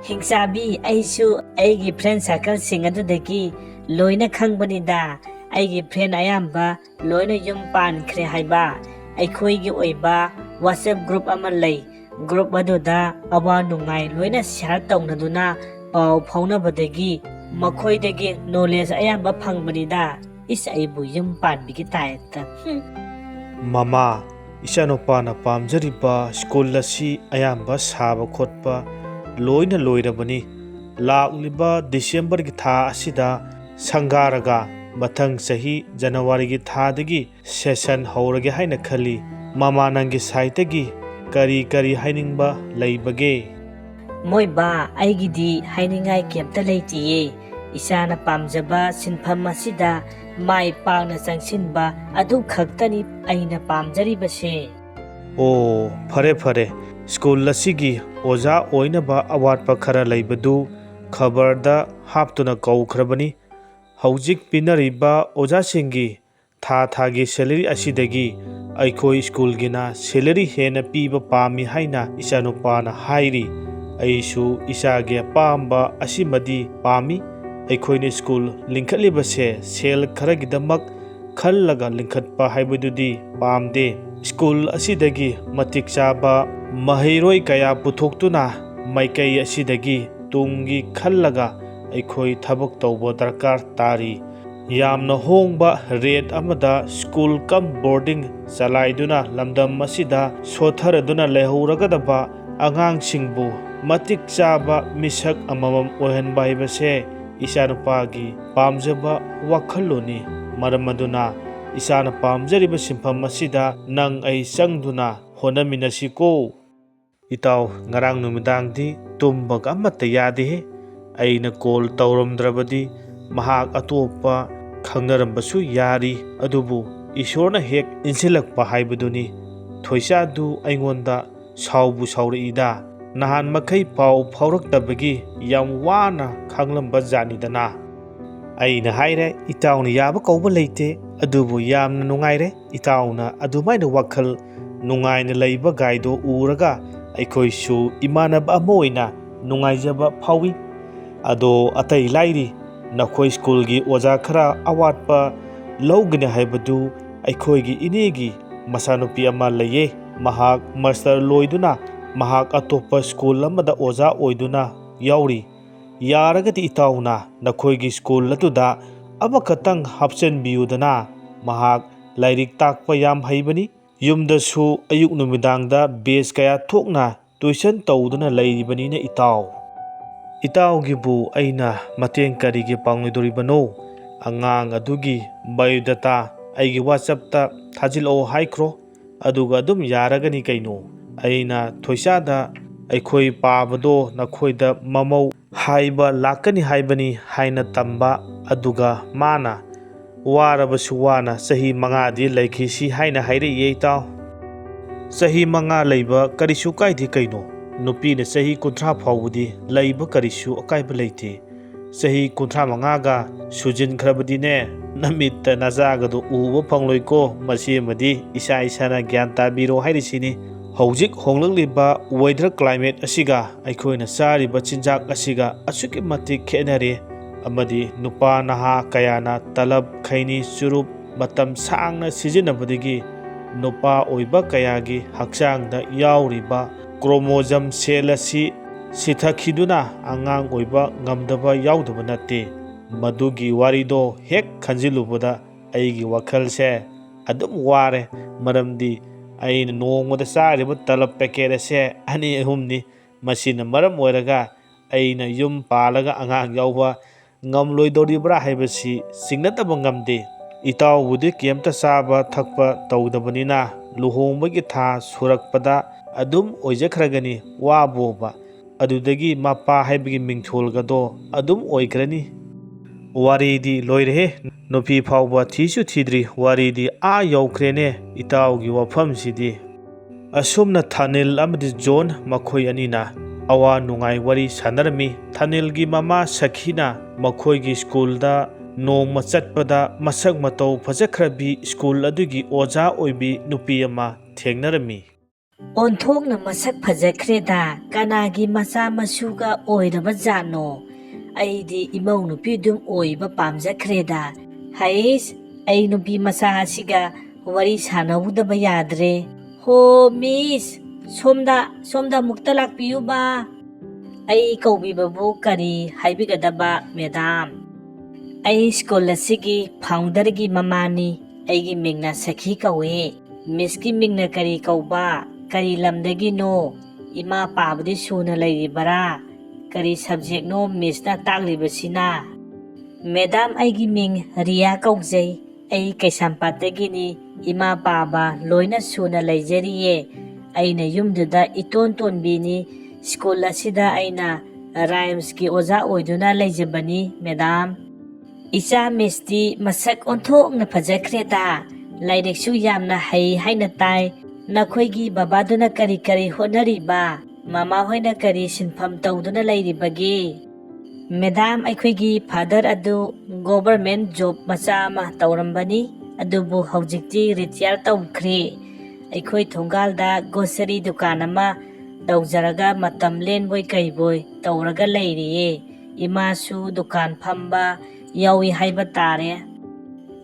ꯍꯤꯡꯆꯥꯕꯤ, ꯑꯩꯁꯨ ꯑꯩꯒꯤ friend circleꯁꯤꯡ ꯑꯗꯨꯗꯒꯤ ꯂꯣꯏꯅ ꯈꯪꯕꯅꯤꯗ꯫ ꯑꯩꯒꯤ friend ꯑꯌꯥꯝꯕ ꯂꯣꯏꯅ ꯌꯨꯝ ꯄꯥꯟꯈ꯭ꯔꯦ ꯍꯥꯏꯕ꯫ ꯑꯩꯈꯣꯏꯒꯤ ꯑꯣꯏꯕ WhatsApp group ꯑꯃ ꯂꯩ꯫ Group ꯑꯗꯨꯗ ꯑꯋꯥ ꯅꯨꯡꯉꯥꯏ ꯂꯣꯏꯅ share ꯇꯧꯅꯗꯨꯅ ꯄꯥꯎ ꯐꯥꯎꯅꯕꯗꯒꯤ ꯃꯈꯣꯏꯗꯒꯤ knowledge ꯑꯌꯥꯝꯕ ꯐꯪꯕꯅꯤꯗ꯫ ꯏꯁ, ꯑꯩꯕꯨ ꯌꯨꯝ ꯄꯥꯟꯕꯤꯒꯤ typeꯇ꯫ ꯍꯨꯝ꯫ ꯃꯃꯥ, ꯏꯆꯥꯅꯨꯄꯥꯅ ꯄꯥꯝꯖꯔꯤꯕ school ꯑꯁꯤ ꯑꯌꯥꯝꯕ ꯁꯥꯕ ꯈꯣꯠꯄ ꯂꯣꯏꯅ ꯂꯣꯏꯔꯕꯅꯤ꯫ ꯂꯥꯛꯂꯤꯕ ꯗꯤꯁꯦꯝꯕꯔꯒꯤ ꯊꯥ ꯑꯁꯤꯗ ꯁꯪꯒꯥꯔꯒ ꯃꯊꯪ ꯆꯍꯤ ꯖꯅꯋꯥꯔꯤꯒꯤ ꯊꯥꯗꯒꯤ ꯁꯦꯁꯟ ꯍꯧꯔꯒꯦ ꯍꯥꯏꯅ ꯈꯜꯂꯤ꯫ ꯃꯃꯥ, ꯅꯪꯒꯤ ꯁꯥꯏꯠꯇꯒꯤ ꯀꯔꯤ ꯀꯔꯤ ꯍꯥꯏꯅꯤꯡꯕ ꯂꯩꯕꯒꯦ? ꯃꯣꯏꯕꯥ, ꯑꯩꯒꯤꯗꯤ ꯍꯥꯏꯅꯤꯡꯉꯥꯏ ꯀꯩꯝꯇ ꯂꯩꯇꯤꯌꯦ꯫ ꯏꯆꯥꯅ ꯄꯥꯝꯖꯕ ꯁꯤꯟꯐꯝ ꯑꯁꯤꯗ ꯃꯥꯏ ꯄꯥꯛꯅ ꯆꯪꯁꯤꯟꯕ ꯑꯗꯨ ꯈꯛꯇꯅꯤ ꯑꯩꯅ ꯄꯥꯝꯖꯔꯤꯕꯁꯦ꯫ ꯑꯣ, ꯐꯔꯦ ꯐꯔꯦ, ꯁ꯭ꯀꯨꯜ ꯑꯁꯤꯒꯤ ꯑꯣꯖꯥ ꯑꯣꯏꯅꯕ ꯑꯋꯥꯠꯄ ꯈꯔ ꯂꯩꯕꯗꯨ ꯈꯕꯔꯗ ꯍꯥꯞꯇꯨꯅ ꯀꯧꯈ꯭ꯔꯕꯅꯤ꯫ ꯍꯧꯖꯤꯛ ꯄꯤꯅꯔꯤꯕ ꯑꯣꯖꯥꯁꯤꯡꯒꯤ ꯊꯥ ꯊꯥꯒꯤ ꯁꯦꯂꯔꯤ ꯑꯁꯤꯗꯒꯤ ꯑꯩꯈꯣꯏ ꯁ꯭ꯀꯨꯜꯒꯤꯅ ꯁꯦꯂꯔꯤ ꯍꯦꯟꯅ ꯄꯤꯕ ꯄꯥꯝꯃꯤ ꯍꯥꯏꯅ ꯏꯆꯥꯅꯨꯄꯥꯅ ꯍꯥꯏꯔꯤ꯫ ꯑꯩꯁꯨ ꯏꯆꯥꯒꯤ ꯑꯄꯥꯝꯕ ꯑꯁꯤꯃꯗꯤ ꯄꯥꯝꯃꯤ꯫ ꯑꯩꯈꯣꯏꯅ ꯁ꯭ꯀꯨꯜ ꯂꯤꯡꯈꯠꯂꯤꯕꯁꯦ ꯁꯦꯜ ꯈꯔꯒꯤꯗꯃꯛ ꯈꯜꯂꯒ ꯂꯤꯡꯈꯠꯄ ꯍꯥꯏꯕꯗꯨꯗꯤ ꯄꯥꯝꯗꯦ꯫ ꯁ꯭ꯀꯨꯜ ꯑꯁꯤꯗꯒꯤ ꯃꯇꯤꯛ ꯆꯥꯕ ꯃꯍꯩꯔꯣꯏ ꯀꯌꯥ ꯄꯨꯊꯣꯛꯇꯨꯅ ꯃꯥꯏꯀꯩ ꯑꯁꯤꯗꯒꯤ ꯇꯨꯡꯒꯤ ꯈꯜꯂꯒ ꯑꯩꯈꯣꯏ ꯊꯕꯛ ꯇꯧꯕ ꯗꯔꯀꯥꯔ ꯇꯥꯔꯤ꯫ ꯌꯥꯝꯅ ꯍꯣꯡꯕ ꯔꯦꯠ ꯑꯃꯗ ꯁ꯭ꯀꯨꯜ ꯀꯝ ꯕꯣꯔꯗꯤꯡ ꯆꯂꯥꯏꯗꯨꯅ ꯂꯝꯗꯝ ꯑꯁꯤꯗ ꯁꯣꯠꯊꯔꯗꯨꯅ ꯂꯩꯍꯧꯔꯒꯗꯕ ꯑꯉꯥꯡꯁꯤꯡꯕꯨ ꯃꯇꯤꯛ ꯆꯥꯕ ꯃꯤꯁꯛ ꯑꯃꯃꯝ ꯑꯣꯏꯍꯟꯕ ꯍꯥꯏꯕꯁꯦ ꯏꯆꯥꯅꯨꯄꯥꯒꯤ ꯄꯥꯝꯖꯕ ꯋꯥꯈꯜꯂꯣꯟꯅꯤ꯫ ꯃꯔꯝ ꯑꯗꯨꯅ ꯏꯆꯥꯅ ꯄꯥꯝꯖꯔꯤꯕ ꯁꯤꯟꯐꯝ ꯑꯁꯤꯗ ꯅꯪ ꯑꯩ ꯆꯪꯗꯨꯅ ꯍꯣꯠꯅꯃꯤꯟꯅꯁꯤꯀꯣ꯫ ꯏꯇꯥꯎ, ꯉꯔꯥꯡ ꯅꯨꯃꯤꯗꯥꯡꯗꯤ ꯇꯨꯝꯕꯒ ꯑꯃꯠꯇ ꯌꯥꯗꯦꯍꯦ꯫ ꯑꯩꯅ ꯀꯣꯜ ꯇꯧꯔꯝꯗ꯭ꯔꯕꯗꯤ ꯃꯍꯥꯛ ꯑꯇꯣꯞꯄ ꯈꯪꯅꯔꯝꯕꯁꯨ ꯌꯥꯔꯤ, ꯑꯗꯨꯕꯨ ꯏꯁꯣꯔꯅ ꯍꯦꯛ ꯏꯟꯁꯤꯜꯂꯛꯄ ꯍꯥꯏꯕꯗꯨꯅꯤ꯫ ꯊꯣꯏꯁꯥꯗꯨ ꯑꯩꯉꯣꯟꯗ ꯁꯥꯎꯕꯨ ꯁꯥꯎꯔꯛꯏꯗ꯫ ꯅꯍꯥꯟ ꯃꯈꯩ ꯄꯥꯎ ꯐꯥꯎꯔꯛꯇꯕꯒꯤ ꯌꯥꯝ ꯋꯥꯅ ꯈꯥꯡꯂꯝꯕ ꯖꯥꯠꯅꯤꯗꯅ꯫ ꯑꯩꯅ ꯍꯥꯏꯔꯦ, ꯏꯇꯥꯎꯅ ꯌꯥꯕ ꯀꯧꯕ ꯂꯩꯇꯦ, ꯑꯗꯨꯕꯨ ꯌꯥꯝꯅ ꯅꯨꯡꯉꯥꯏꯔꯦ꯫ ꯏꯇꯥꯎꯅ ꯑꯗꯨꯃꯥꯏꯅ ꯋꯥꯈꯜ ꯅꯨꯡꯉꯥꯏꯅ ꯂꯩꯕ ꯒꯥꯏꯗꯣ ꯎꯔꯒ ꯑꯩꯈꯣꯏꯁꯨ ꯏꯃꯥꯟꯅꯕ ꯑꯃ ꯑꯣꯏꯅ ꯅꯨꯡꯉꯥꯏꯖꯕ ꯐꯥꯎꯏ꯫ ꯑꯗꯣ ꯑꯇꯩ ꯂꯥꯏꯔꯤ, ꯅꯈꯣꯏ ꯁ꯭ꯀꯨꯜꯒꯤ ꯑꯣꯖꯥ ꯈꯔ ꯑꯋꯥꯠꯄ ꯂꯧꯒꯅꯤ ꯍꯥꯏꯕꯗꯨ ꯑꯩꯈꯣꯏꯒꯤ ꯏꯅꯦꯒꯤ ꯃꯆꯥꯅꯨꯄꯤ ꯑꯃ ꯂꯩꯌꯦ꯫ ꯃꯍꯥꯛ ꯃꯥꯁꯇꯔ ꯂꯣꯏꯗꯨꯅ ꯃꯍꯥꯛ ꯑꯇꯣꯞꯄ ꯁ꯭ꯀꯨꯜ ꯑꯃꯗ ꯑꯣꯖꯥ ꯑꯣꯏꯗꯨꯅ ꯌꯥꯎꯔꯤ꯫ ꯌꯥꯔꯒꯗꯤ ꯏꯇꯥꯎꯅ ꯅꯈꯣꯏꯒꯤ ꯁ꯭ꯀꯨꯜ ꯑꯗꯨꯗ ꯑꯃꯈꯛꯇꯪ ꯍꯥꯞꯆꯤꯟꯕꯤꯌꯨꯗꯅ꯫ ꯃꯍꯥꯛ ꯂꯥꯏꯔꯤꯛ ꯇꯥꯛꯄ ꯌꯥꯝ ꯍꯩꯕꯅꯤ꯫ ꯌꯨꯝꯗꯁꯨ ꯑꯌꯨꯛ ꯅꯨꯃꯤꯗꯥꯡꯗ ꯕꯦꯁ ꯀꯌꯥ ꯊꯣꯛꯅ ꯇꯨꯏꯁꯟ ꯇꯧꯗꯨꯅ ꯂꯩꯔꯤꯕꯅꯤꯅ ꯏꯇꯥꯎ꯫ "ꯏꯇꯥꯎꯒꯤꯕꯨ ꯑꯩꯅ ꯃꯇꯦꯡ ꯀꯔꯤꯒꯤ ꯄꯥꯡꯂꯣꯏꯗꯣꯔꯤꯕꯅꯣ? ꯑꯉꯥꯡ ꯑꯗꯨꯒꯤ biodata ꯑꯩꯒꯤ WhatsApp-ꯇ ꯊꯥꯖꯤꯜꯂꯛꯑꯣ ꯍꯥꯏꯈ꯭ꯔꯣ, ꯑꯗꯨꯒ ꯑꯗꯨꯝ ꯌꯥꯔꯒꯅꯤ ꯀꯩꯅꯣ꯫ ꯑꯩꯅ ꯊꯣꯏꯁꯥꯗ ꯑꯩꯈꯣꯏ ꯄꯥꯕꯗꯣ ꯅꯈꯣꯏꯗ ꯃꯃꯧ ꯍꯥꯏꯕ ꯂꯥꯛꯀꯅꯤ ꯍꯥꯏꯕꯅꯤ" ꯍꯥꯏꯅ ꯇꯝꯕ, ꯑꯗꯨꯒ ꯃꯥꯅ "ꯋꯥꯔꯕꯁꯨ ꯋꯥꯅ ꯆꯍꯤ ꯃꯉꯥꯗꯤ ꯂꯩꯈꯤꯁꯤ" ꯍꯥꯏꯅ ꯍꯥꯏꯔꯛꯏ, ꯏꯇꯥꯎ꯫ ꯆꯍꯤ ꯃꯉꯥ ꯂꯩꯕ ꯀꯔꯤꯁꯨ ꯀꯥꯏꯗꯦ ꯀꯩꯅꯣ꯫ ꯅꯨꯄꯤꯅ ꯆꯍꯤ ꯀꯨꯟꯊ꯭ꯔꯥ ꯐꯥꯎꯕꯗꯤ ꯂꯩꯕ ꯀꯔꯤꯁꯨ ꯑꯀꯥꯏꯕ ꯂꯩꯇꯦ꯫ ꯆꯍꯤ ꯀꯨꯟꯊ꯭ꯔꯥ ꯃꯉꯥꯒ ꯁꯨꯖꯤꯟꯈ꯭ꯔꯕꯗꯤꯅꯦ, ꯅꯃꯤꯠꯇ ꯅꯆꯥꯒꯗꯣ ꯎꯕ ꯐꯪꯂꯣꯏꯀꯣ꯫ ꯃꯁꯤꯃꯗꯤ ꯏꯁꯥ ꯏꯁꯥꯅ ꯒ꯭ꯌꯥꯟ ꯇꯥꯕꯤꯔꯣ ꯍꯥꯏꯔꯤꯁꯤꯅꯤ꯫ ꯍꯧꯖꯤꯛ ꯍꯣꯡꯂꯛꯂꯤꯕ weather climate ꯑꯁꯤꯒ ꯑꯩꯈꯣꯏꯅ ꯆꯥꯔꯤꯕ ꯆꯤꯟꯖꯥꯛ ꯑꯁꯤꯒ ꯑꯁꯨꯛꯀꯤ ꯃꯇꯤꯛ ꯈꯦꯠꯅꯔꯦ, ꯑꯃꯗꯤ ꯅꯨꯄꯥ ꯅꯍꯥ ꯀꯌꯥꯅ ꯇꯂꯕ, ꯈꯩꯅꯤ, ꯆꯨꯔꯨꯞ ꯃꯇꯝ ꯁꯥꯡꯅ ꯁꯤꯖꯤꯟꯅꯕꯗꯒꯤ ꯅꯨꯄꯥ ꯑꯣꯏꯕ ꯀꯌꯥꯒꯤ ꯍꯛꯆꯥꯡꯗ ꯌꯥꯎꯔꯤꯕ chromosome cell ꯑꯁꯤ ꯁꯤꯊꯈꯤꯗꯨꯅ ꯑꯉꯥꯡ ꯑꯣꯏꯕ ꯉꯝꯗꯕ ꯌꯥꯎꯗꯕ ꯅꯠꯇꯦ꯫ ꯃꯗꯨꯒꯤ ꯋꯥꯔꯤꯗꯣ ꯍꯦꯛ ꯈꯟꯖꯤꯜꯂꯨꯕꯗ ꯑꯩꯒꯤ ꯋꯥꯈꯜꯁꯦ ꯑꯗꯨꯝ ꯋꯥꯔꯦ, ꯃꯔꯝꯗꯤ ꯑꯩꯅ ꯅꯣꯡꯃꯗ ꯆꯥꯔꯤꯕ ꯇꯂꯕ packet ꯑꯁꯦ ꯑꯅꯤ ꯑꯍꯨꯝꯅꯤ꯫ ꯃꯁꯤꯅ ꯃꯔꯝ ꯑꯣꯏꯔꯒ ꯑꯩꯅ ꯌꯨꯝ ꯄꯥꯜꯂꯒ ꯑꯉꯥꯡ ꯌꯥꯎꯕ ꯉꯝꯂꯣꯏꯗꯧꯔꯤꯕ꯭ꯔꯥ ꯍꯥꯏꯕꯁꯤ ꯆꯤꯡꯅꯗꯕ ꯉꯝꯗꯦ꯫ ꯏꯇꯥꯎꯕꯨꯗꯤ ꯀꯩꯝꯇ ꯆꯥꯕ ꯊꯛꯄ ꯇꯧꯗꯕꯅꯤꯅ ꯂꯨꯍꯣꯡꯕꯒꯤ ꯊꯥ ꯁꯨꯔꯛꯄꯗ ꯑꯗꯨꯝ ꯑꯣꯏꯖꯈ꯭ꯔꯒꯅꯤ ꯋꯥꯕꯣꯕ꯫ ꯑꯗꯨꯗꯒꯤ ꯃꯄꯥ ꯍꯥꯏꯕꯒꯤ ꯃꯤꯡꯊꯣꯜꯒꯗꯣ ꯑꯗꯨꯝ ꯑꯣꯏꯈ꯭ꯔꯅꯤ꯫ ꯋꯥꯔꯤꯗꯤ ꯂꯣꯏꯔꯦꯍꯦ꯫ ꯅꯨꯄꯤ ꯐꯥꯎꯕ ꯊꯤꯁꯨ ꯊꯤꯗ꯭ꯔꯤ, ꯋꯥꯔꯤꯗꯤ ꯑꯥ ꯌꯧꯈ꯭ꯔꯦꯅꯦ ꯏꯇꯥꯎꯒꯤ ꯋꯥꯐꯝꯁꯤꯗꯤ꯫ ꯑꯁꯨꯝꯅ ꯊꯥꯅꯤꯜ ꯑꯃꯗꯤ ꯖꯣꯟ ꯃꯈꯣꯏ ꯑꯅꯤꯅ ꯑꯋꯥ ꯅꯨꯡꯉꯥꯏ ꯋꯥꯔꯤ ꯁꯥꯟꯅꯔꯝꯃꯤ꯫ ꯊꯥꯅꯤꯜꯒꯤ ꯃꯃꯥ ꯁꯈꯤꯅ ꯃꯈꯣꯏꯒꯤ ꯁ꯭ꯀꯨꯜꯗ ꯅꯣꯡꯃ ꯆꯠꯄꯗ ꯃꯁꯛ ꯃꯇꯧ ꯐꯖꯈ꯭ꯔꯕꯤ ꯁ꯭ꯀꯨꯜ ꯑꯗꯨꯒꯤ ꯑꯣꯖꯥ ꯑꯣꯏꯕꯤ ꯅꯨꯄꯤ ꯑꯃ ꯊꯦꯡꯅꯔꯝꯃꯤ꯫ "ꯑꯣꯟꯊꯣꯛꯅ ꯃꯁꯛ ꯐꯖꯈ꯭ꯔꯦꯗ, ꯀꯅꯥꯒꯤ ꯃꯆꯥ ꯃꯁꯨꯒ ꯑꯣꯏꯔꯕ ꯖꯥꯠꯅꯣ? ꯑꯩꯗꯤ ꯏꯃꯧ ꯅꯨꯄꯤ ꯑꯗꯨꯝ ꯑꯣꯏꯕ ꯄꯥꯝꯖꯈ꯭ꯔꯦꯗ꯫ ꯍꯩꯁ, ꯑꯩ ꯅꯨꯄꯤ ꯃꯆꯥ ꯑꯁꯤꯒ ꯋꯥꯔꯤ ꯁꯥꯟꯅꯍꯧꯗꯕ ꯌꯥꯗ꯭ꯔꯦ꯫ ꯍꯣ ꯃꯤꯁ, ꯁꯣꯝꯗ, ꯁꯣꯝꯗ ꯑꯃꯨꯛꯇ ꯂꯥꯛꯄꯤꯌꯨꯕ꯫ ꯑꯩ ꯀꯧꯕꯤꯕꯕꯨ ꯀꯔꯤ ꯍꯥꯏꯕꯤꯒꯗꯕ, ꯃꯦꯗꯥꯝ?" "ꯑꯩ ꯁ꯭ꯀꯨꯜ ꯑꯁꯤꯒꯤ founderꯒꯤ ꯃꯃꯥꯅꯤ꯫ ꯑꯩꯒꯤ ꯃꯤꯡꯅ ꯁꯈꯤ ꯀꯧꯏ꯫ ꯃꯤꯁꯀꯤ ꯃꯤꯡꯅ ꯀꯔꯤ ꯀꯧꯕ? ꯀꯔꯤ ꯂꯝꯗꯒꯤꯅꯣ? ꯏꯃꯥ ꯄꯥꯕꯗꯤ ꯁꯨꯅ ꯂꯩꯔꯤꯕꯔꯥ? ꯀꯔꯤ ꯁꯕꯖꯦꯛꯅꯣ ꯃꯤꯁꯅ ꯇꯥꯛꯂꯤꯕꯁꯤꯅ? ꯃꯦꯗꯥꯝ, ꯑꯩꯒꯤ ꯃꯤꯡ ꯔꯤꯌꯥ ꯀꯧꯖꯩ꯫ ꯑꯩ ꯀꯩꯁꯥꯝꯄꯥꯠꯇꯒꯤꯅꯤ꯫ ꯏꯃꯥ ꯄꯥꯕ ꯂꯣꯏꯅ ꯁꯨꯅ ꯂꯩꯖꯔꯤꯌꯦ꯫ ꯑꯩꯅ ꯌꯨꯝꯗꯨꯗ ꯏꯇꯣꯟ ꯇꯣꯟꯕꯤꯅꯤ꯫ ꯁ꯭ꯀꯨꯜ ꯑꯁꯤꯗ ꯑꯩꯅ ꯔꯥꯏꯝꯁꯀꯤ ꯑꯣꯖꯥ ꯑꯣꯏꯗꯨꯅ ꯂꯩꯖꯕꯅꯤ, ꯃꯦꯗꯥꯝ꯫ ꯏꯆꯥ ꯃꯤꯁꯇꯤ ꯃꯁꯛ ꯑꯣꯟꯊꯣꯛꯅ ꯐꯖꯈ꯭ꯔꯦꯗ꯫ ꯂꯥꯏꯔꯤꯛꯁꯨ ꯌꯥꯝꯅ ꯍꯩ ꯍꯥꯏꯅ ꯇꯥꯏ꯫ ꯅꯈꯣꯏꯒꯤ ꯕꯕꯥꯗꯨꯅ ꯀꯔꯤ ꯀꯔꯤ ꯍꯣꯠꯅꯔꯤꯕ? ꯃꯃꯥ ꯍꯣꯏꯅ ꯀꯔꯤ ꯁꯤꯟꯐꯝ ꯇꯧꯗꯨꯅ ꯂꯩꯔꯤꯕꯒꯦ? ꯃꯦꯗꯥꯝ, ꯑꯩꯈꯣꯏꯒꯤ ꯐꯥꯗꯔ ꯑꯗꯨ ꯒꯣꯕꯔꯃꯦꯟ ꯖꯣꯕ ꯃꯆꯥ ꯑꯃ ꯇꯧꯔꯝꯕꯅꯤ, ꯑꯗꯨꯕꯨ ꯍꯧꯖꯤꯛꯇꯤ ꯔꯤꯇꯤꯌꯥꯔ ꯇꯧꯈ꯭ꯔꯦ꯫ ꯑꯩꯈꯣꯏ ꯊꯣꯡꯒꯥꯜꯗ ꯒ꯭ꯔꯣꯁꯔꯤ ꯗꯨꯀꯥꯟ ꯑꯃ ꯇꯧꯖꯔꯒ ꯃꯇꯝ ꯂꯦꯟꯕꯣꯏ ꯀꯩꯕꯣꯏ ꯇꯧꯔꯒ ꯂꯩꯔꯤꯌꯦ꯫ ꯏꯃꯥꯁꯨ ꯗꯨꯀꯥꯟ ꯐꯝꯕ ꯌꯥꯎꯏ ꯍꯥꯏꯕ ꯇꯥꯔꯦ꯫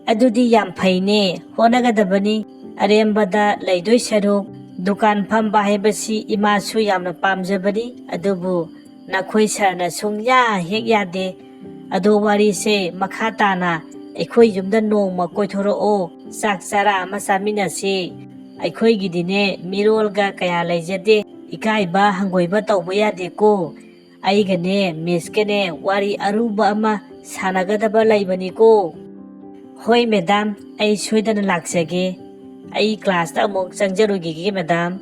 ꯑꯗꯨꯗꯤ ꯌꯥꯝ ꯐꯩꯅꯦ, ꯍꯣꯠꯅꯒꯗꯕꯅꯤ꯫ ꯑꯔꯦꯝꯕꯗ ꯂꯩꯗꯣꯏ ꯁꯔꯨꯛ ꯗꯨꯀꯥꯟ ꯐꯝꯕ ꯍꯥꯏꯕꯁꯤ ꯏꯃꯥꯁꯨ ꯌꯥꯝꯅ ꯄꯥꯝꯖꯕꯅꯤ꯫ ꯑꯗꯨꯕꯨ ꯅꯈꯣꯏ ꯁꯥꯔꯅ ꯁꯨꯡꯌꯥ ꯍꯦꯛ ꯌꯥꯗꯦ꯫ ꯑꯗꯣ ꯋꯥꯔꯤꯁꯦ ꯃꯈꯥ ꯇꯥꯅ ꯑꯩꯈꯣꯏ ꯌꯨꯝꯗ ꯅꯣꯡꯃ ꯀꯣꯏꯊꯣꯔꯛꯑꯣ, ꯆꯥꯛ ꯆꯔꯥ ꯑꯃ ꯆꯥꯃꯤꯟꯅꯁꯤ꯫ ꯑꯩꯈꯣꯏꯒꯤꯗꯤꯅꯦ ꯃꯤꯔꯣꯜꯒ ꯀꯌꯥ ꯂꯩꯖꯗꯦ, ꯏꯀꯥꯏꯕ ꯍꯪꯒꯣꯏꯕ ꯇꯧꯕ ꯌꯥꯗꯦꯀꯣ꯫ ꯑꯩꯒꯅꯦ ꯃꯤꯁꯀꯅꯦ ꯋꯥꯔꯤ ꯑꯔꯨꯕ ꯑꯃ ꯁꯥꯟꯅꯒꯗꯕ ꯂꯩꯕꯅꯤꯀꯣ꯫ ꯍꯣꯏ ꯃꯦꯗꯥꯝ, ꯑꯩ ꯁꯣꯏꯗꯅ ꯂꯥꯛꯆꯒꯦ꯫ ꯑꯩ ꯀ꯭ꯂꯥꯁꯇ ꯑꯃꯨꯛ ꯆꯪꯖꯔꯨꯈꯤꯒꯦ ꯃꯦꯗꯥꯝ꯫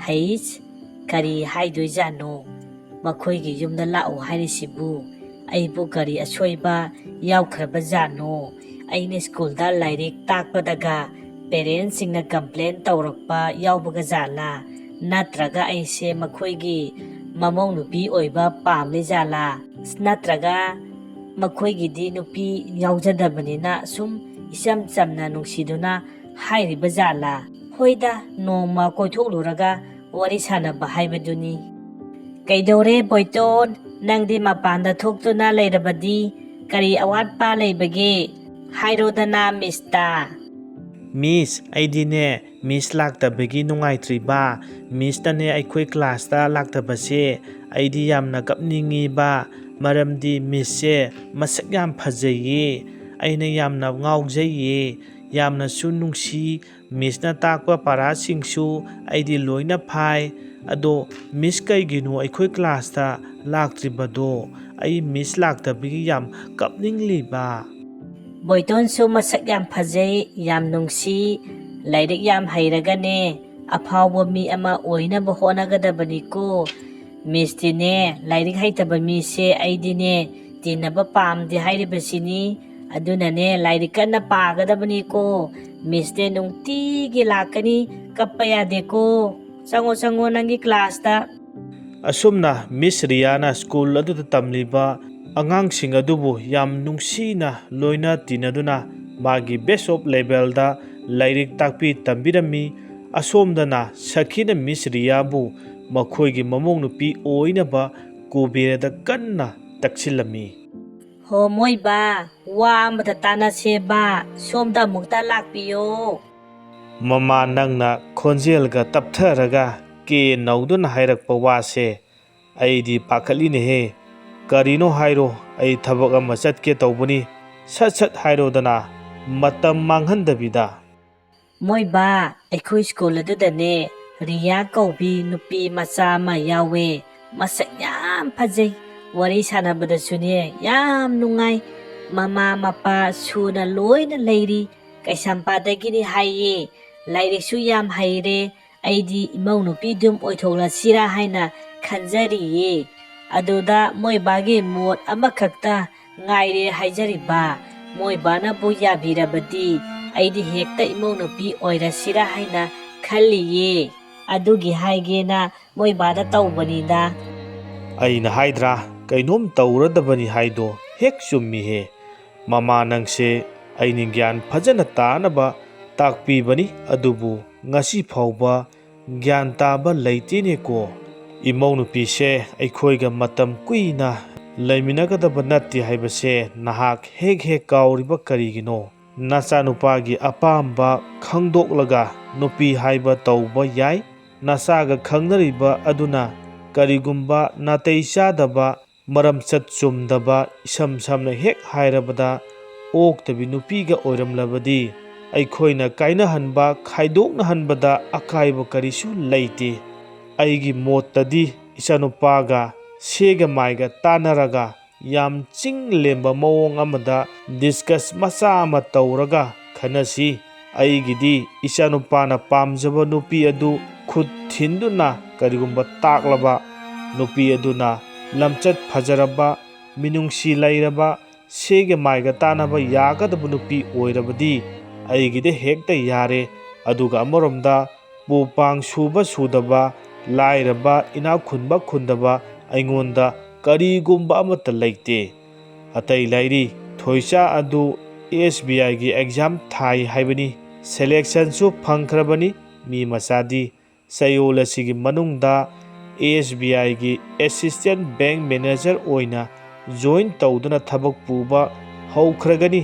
ꯍꯩꯁ, ꯀꯔꯤ ꯍꯥꯏꯗꯣꯏꯖꯥꯠꯅꯣ? ꯃꯈꯣꯏꯒꯤ ꯌꯨꯝꯗ ꯂꯥꯛꯎ ꯍꯥꯏꯔꯤꯁꯤꯕꯨ ꯑꯩꯕꯨ ꯀꯔꯤ ꯑꯁꯣꯏꯕ ꯌꯥꯎꯈ꯭ꯔꯕ ꯖꯥꯠꯅꯣ? ꯑꯩꯅ ꯁ꯭ꯀꯨꯜꯗ ꯂꯥꯏꯔꯤꯛ ꯇꯥꯛꯄꯗꯒ ꯄꯦꯔꯦꯟꯁꯁꯤꯡꯅ ꯀꯝꯄ꯭ꯂꯦꯟ ꯇꯧꯔꯛꯄ ꯌꯥꯎꯕꯒ ꯖꯥꯠꯂꯥ? ꯅꯠꯇ꯭ꯔꯒ ꯑꯩꯁꯦ ꯃꯈꯣꯏꯒꯤ ꯃꯃꯧ ꯅꯨꯄꯤ ꯑꯣꯏꯕ ꯄꯥꯝꯂꯤ ꯖꯥꯠꯂꯥ? ꯅꯠꯇ꯭ꯔꯒ ꯃꯈꯣꯏꯒꯤꯗꯤ ꯅꯨꯄꯤ ꯌꯥꯎꯖꯗꯕꯅꯤꯅ ꯁꯨꯝ ꯏꯆꯝ ꯆꯝꯅ ꯅꯨꯡꯁꯤꯗꯨꯅ ꯍꯥꯏꯔꯤꯕ ꯖꯥꯠꯂꯥ? ꯍꯣꯏꯗ, ꯅꯣꯡꯃ ꯀꯣꯏꯊꯣꯛꯂꯨꯔꯒ ꯋꯥꯔꯤ ꯁꯥꯟꯅꯕ ꯍꯥꯏꯕꯗꯨꯅꯤ꯫ ꯀꯩꯗꯧꯔꯦ ꯕꯣꯏꯇꯣꯟ, ꯅꯪꯗꯤ ꯃꯄꯥꯟꯗ ꯊꯣꯛꯇꯨꯅ ꯂꯩꯔꯕꯗꯤ ꯀꯔꯤ ꯑꯋꯥꯠꯄ ꯂꯩꯕꯒꯦ? ꯍꯥꯏꯔꯣꯗꯅ ꯃꯤꯁꯇ꯫ ꯃꯤꯁ, ꯑꯩꯗꯤꯅꯦ ꯃꯤꯁ ꯂꯥꯛꯇꯕꯒꯤ ꯅꯨꯡꯉꯥꯏꯇ꯭ꯔꯤꯕ꯫ ꯃꯤꯁꯇꯅꯦ ꯑꯩꯈꯣꯏ ꯀ꯭ꯂꯥꯁꯇ ꯂꯥꯛꯇꯕꯁꯦ ꯑꯩꯗꯤ ꯌꯥꯝꯅ ꯀꯞꯅꯤꯡꯉꯤꯕ, ꯃꯔꯝꯗꯤ ꯃꯤꯁꯁꯦ ꯃꯁꯛ ꯌꯥꯝ ꯐꯖꯩꯌꯦ, ꯑꯩꯅ ꯌꯥꯝꯅ ꯉꯥꯎꯖꯩꯌꯦ, ꯌꯥꯝꯅꯁꯨ ꯅꯨꯡꯁꯤ꯫ ꯃꯤꯁꯅ ꯇꯥꯛꯄ ꯄꯔꯥꯁꯤꯡꯁꯨ ꯑꯩꯗꯤ ꯂꯣꯏꯅ ꯐꯥꯏ꯫ ꯑꯗꯣ ꯃꯤꯁ ꯀꯩꯒꯤꯅꯣ ꯑꯩꯈꯣꯏ ꯀ꯭ꯂꯥꯁꯇ ꯂꯥꯛꯇ꯭ꯔꯤꯕꯗꯣ? ꯑꯩ ꯃꯤꯁ ꯂꯥꯛꯇꯕꯒꯤ ꯌꯥꯝ ꯀꯞꯅꯤꯡꯂꯤꯕ꯫ ꯕꯣꯏꯇꯣꯟꯁꯨ ꯃꯁꯛ ꯌꯥꯝ ꯐꯖꯩ, ꯌꯥꯝ ꯅꯨꯡꯁꯤ, ꯂꯥꯏꯔꯤꯛ ꯌꯥꯝ ꯍꯩꯔꯒꯅꯦ ꯑꯐꯥꯎꯕ ꯃꯤ ꯑꯃ ꯑꯣꯏꯅꯕ ꯍꯣꯠꯅꯒꯗꯕꯅꯤꯀꯣ꯫ ꯃꯤꯁꯇꯤꯅꯦ, ꯂꯥꯏꯔꯤꯛ ꯍꯩꯇꯕ ꯃꯤꯁꯦ ꯑꯩꯗꯤꯅꯦ ꯇꯤꯟꯅꯕ ꯄꯥꯝꯗꯦ ꯍꯥꯏꯔꯤꯕꯁꯤꯅꯤ꯫ ꯑꯗꯨꯅꯅꯦ ꯂꯥꯏꯔꯤꯛ ꯀꯟꯅ ꯄꯥꯒꯗꯕꯅꯤꯀꯣ꯫ ꯃꯤꯁꯅꯦ ꯅꯨꯡꯇꯤꯒꯤ ꯂꯥꯛꯀꯅꯤ, ꯀꯞꯄ ꯌꯥꯗꯦꯀꯣ꯫ ꯆꯪꯉꯣ ꯆꯪꯉꯣ ꯅꯪꯒꯤ ꯀ꯭ꯂꯥꯁꯇ꯫ ꯑꯁꯨꯝꯅ ꯃꯤꯁ ꯔꯤꯌꯥꯅ ꯁ꯭ꯀꯨꯜ ꯑꯗꯨꯗ ꯇꯝꯂꯤꯕ ꯑꯉꯥꯡꯁꯤꯡ ꯑꯗꯨꯕꯨ ꯌꯥꯝ ꯅꯨꯡꯁꯤꯅ ꯂꯣꯏꯅ ꯇꯤꯟꯅꯗꯨꯅ ꯃꯥꯒꯤ best of levelꯗ ꯂꯥꯏꯔꯤꯛ ꯇꯥꯛꯄꯤ ꯇꯝꯕꯤꯔꯝꯃꯤ꯫ ꯑꯁꯣꯝꯗꯅ ꯁꯈꯤꯅ ꯃꯤꯁ ꯔꯤꯌꯥꯕꯨ ꯃꯈꯣꯏꯒꯤ ꯃꯃꯧ ꯅꯨꯄꯤ ꯑꯣꯏꯅꯕ ꯀꯨꯕꯦꯔꯗ ꯀꯟꯅ ꯇꯛꯁꯤꯜꯂꯝꯃꯤ꯫ ꯍꯣ ꯃꯣꯏꯕꯥ, ꯋꯥ ꯑꯃꯇ ꯇꯥꯟꯅꯁꯦꯕ, ꯁꯣꯝꯗ ꯑꯃꯨꯛꯇ ꯂꯥꯛꯄꯤꯌꯣ꯫ ꯃꯃꯥ ꯅꯪꯅ ꯈꯣꯟꯖꯦꯜꯒ ꯇꯞꯊꯔꯒ ꯀꯦ ꯅꯧꯗꯨꯅ ꯍꯥꯏꯔꯛꯄ ꯋꯥꯁꯦ ꯑꯩꯗꯤ ꯄꯥꯈꯠꯂꯤꯅꯦꯍꯦ꯫ ꯀꯔꯤꯅꯣ ꯍꯥꯏꯔꯣ, ꯑꯩ ꯊꯕꯛ ꯑꯃ ꯆꯠꯀꯦ ꯇꯧꯕꯅꯤ, ꯁꯠ ꯁꯠ ꯍꯥꯏꯔꯣꯗꯅ, ꯃꯇꯝ ꯃꯥꯡꯍꯟꯗꯕꯤꯗ꯫ ꯃꯣꯏꯕꯥ, ꯑꯩꯈꯣꯏ ꯁ꯭ꯀꯨꯜ ꯑꯗꯨꯗꯅꯦ ꯔꯤꯌꯥ ꯀꯧꯕꯤ ꯅꯨꯄꯤ ꯃꯆꯥ ꯑꯃ ꯌꯥꯎꯋꯦ꯫ ꯃꯁꯛ ꯌꯥꯝ ꯐꯖꯩ꯫ ꯋꯥꯔꯤ ꯁꯥꯟꯅꯕꯗꯁꯨꯅꯦ ꯌꯥꯝ ꯅꯨꯡꯉꯥꯏ꯫ ꯃꯃꯥ ꯃꯄꯥ ꯁꯨꯅ ꯂꯣꯏꯅ ꯂꯩꯔꯤ꯫ ꯀꯩꯁꯥꯝꯄꯥꯠꯇꯒꯤꯅꯤ ꯍꯥꯏꯌꯦ꯫ ꯂꯥꯏꯔꯤꯛꯁꯨ ꯌꯥꯝ ꯍꯩꯔꯦ꯫ ꯑꯩꯗꯤ ꯏꯃꯧ ꯅꯨꯄꯤꯗꯨꯝ ꯑꯣꯏꯊꯣꯛꯂꯁꯤꯔꯥ ꯍꯥꯏꯅ ꯈꯟꯖꯔꯤꯌꯦ꯫ ꯑꯗꯨꯗ ꯃꯣꯏꯕꯥꯒꯤ ꯃꯣꯠ ꯑꯃꯈꯛꯇ ꯉꯥꯏꯔꯦ ꯍꯥꯏꯖꯔꯤꯕ꯫ ꯃꯣꯏꯕꯥꯅꯕꯨ ꯌꯥꯕꯤꯔꯕꯗꯤ ꯑꯩꯗꯤ ꯍꯦꯛꯇ ꯏꯃꯧ ꯅꯨꯄꯤ ꯑꯣꯏꯔꯁꯤꯔꯥ ꯍꯥꯏꯅ ꯈꯜꯂꯤꯌꯦ꯫ ꯑꯗꯨꯒꯤ ꯍꯥꯏꯒꯦꯅ ꯃꯣꯏꯕꯥꯗ ꯇꯧꯕꯅꯤꯗ꯫ ꯑꯩꯅ ꯍꯥꯏꯗ꯭ꯔꯥ, ꯀꯩꯅꯣꯝ ꯇꯧꯔꯗꯕꯅꯤ ꯍꯥꯏꯗꯣ ꯍꯦꯛ ꯆꯨꯝꯃꯤꯍꯦ꯫ ꯃꯃꯥ ꯅꯪꯁꯦ ꯑꯩꯅ ꯒ꯭ꯌꯥꯟ ꯐꯖꯅ ꯇꯥꯅꯕ ꯇꯥꯛꯄꯤꯕꯅꯤ, ꯑꯗꯨꯕꯨ ꯉꯁꯤ ꯐꯥꯎꯕ ꯒ꯭ꯌꯥꯟ ꯇꯥꯕ ꯂꯩꯇꯦꯅꯦꯀꯣ꯫ ꯏꯃꯧ ꯅꯨꯄꯤꯁꯦ ꯑꯩꯈꯣꯏꯒ ꯃꯇꯝ ꯀꯨꯏꯅ ꯂꯩꯃꯤꯟꯅꯒꯗꯕ ꯅꯠꯇꯦ ꯍꯥꯏꯕꯁꯦ ꯅꯍꯥꯛ ꯍꯦꯛ ꯍꯦꯛ ꯀꯥꯎꯔꯤꯕ ꯀꯔꯤꯒꯤꯅꯣ? ꯅꯆꯥꯅꯨꯄꯥꯒꯤ ꯑꯄꯥꯝꯕ ꯈꯪꯗꯣꯛꯂꯒ ꯅꯨꯄꯤ ꯍꯥꯏꯕ ꯇꯧꯕ ꯌꯥꯏ꯫ ꯅꯆꯥꯒ ꯈꯪꯅꯔꯤꯕ ꯑꯗꯨꯅ ꯀꯔꯤꯒꯨꯝꯕ ꯅꯥꯇꯩ ꯆꯥꯗꯕ, ꯃꯔꯝꯆꯠ ꯆꯨꯝꯗꯕ, ꯏꯁꯝ ꯁꯝꯅ ꯍꯦꯛ ꯍꯥꯏꯔꯕꯗ ꯑꯣꯛꯇꯕꯤ ꯅꯨꯄꯤꯒ ꯑꯣꯏꯔꯝꯂꯕꯗꯤ ꯑꯩꯈꯣꯏꯅ ꯀꯥꯏꯅꯍꯟꯕ, ꯈꯥꯏꯗꯣꯛꯅꯍꯟꯕꯗ ꯑꯀꯥꯏꯕ ꯀꯔꯤꯁꯨ ꯂꯩꯇꯦ꯫ ꯑꯩꯒꯤ ꯃꯣꯠꯇꯗꯤ ꯏꯆꯥꯅꯨꯄꯥꯒ ꯁꯦꯒ ꯃꯥꯏꯒ ꯇꯥꯟꯅꯔꯒ ꯌꯥꯝ ꯆꯤꯡ ꯂꯦꯝꯕ ꯃꯑꯣꯡ ꯑꯃꯗ ꯗꯤꯁꯀꯁ ꯃꯆꯥ ꯑꯃ ꯇꯧꯔꯒ ꯈꯟꯅꯁꯤ꯫ ꯑꯩꯒꯤꯗꯤ ꯏꯆꯥꯅꯨꯄꯥꯅ ꯄꯥꯝꯖꯕ ꯅꯨꯄꯤ ꯑꯗꯨ ꯈꯨꯠ ꯊꯤꯟꯗꯨꯅ ꯀꯔꯤꯒꯨꯝꯕ ꯇꯥꯛꯂꯕ ꯅꯨꯄꯤ ꯑꯗꯨꯅ ꯂꯝꯆꯠ ꯐꯖꯔꯕ, ꯃꯤꯅꯨꯡꯁꯤ ꯂꯩꯔꯕ, ꯁꯦꯒ ꯃꯥꯏꯒ ꯇꯥꯟꯅꯕ ꯌꯥꯒꯗꯕ ꯅꯨꯄꯤ ꯑꯣꯏꯔꯕꯗꯤ ꯑꯩꯒꯤꯗꯤ ꯍꯦꯛꯇ ꯌꯥꯔꯦ꯫ ꯑꯗꯨꯒ ꯑꯃꯔꯣꯝꯗ ꯄꯨ ꯄꯥꯡ ꯁꯨꯕ ꯁꯨꯗꯕ, ꯂꯥꯏꯔꯕ ꯏꯅꯥꯛ ꯈꯨꯟꯕ ꯈꯨꯟꯗꯕ ꯑꯩꯉꯣꯟꯗ ꯀꯔꯤꯒꯨꯝꯕ ꯑꯃꯠꯇ ꯂꯩꯇꯦ꯫ ꯑꯇꯩ ꯂꯥꯏꯔꯤ, ꯊꯣꯏꯆꯥ ꯑꯗꯨ ꯑꯦꯁ ꯕꯤ ꯑꯥꯏꯒꯤ ꯑꯦꯛꯖꯥꯝ ꯊꯥꯏ ꯍꯥꯏꯕꯅꯤ, ꯁꯦꯂꯦꯛꯁꯟꯁꯨ ꯐꯪꯈ꯭ꯔꯕꯅꯤ꯫ ꯃꯤ ꯃꯆꯥꯗꯤ ꯆꯌꯣꯜ ꯑꯁꯤꯒꯤ ꯃꯅꯨꯡꯗ ꯑꯦꯁ ꯕꯤ ꯑꯥꯏꯒꯤ ꯑꯦꯁꯤꯁꯇꯦꯟ ꯕꯦꯡꯛ ꯃꯦꯅꯦꯖꯔ ꯑꯣꯏꯅ ꯖꯣꯏꯟ ꯇꯧꯗꯨꯅ ꯊꯕꯛ ꯄꯨꯕ ꯍꯧꯈ꯭ꯔꯒꯅꯤ꯫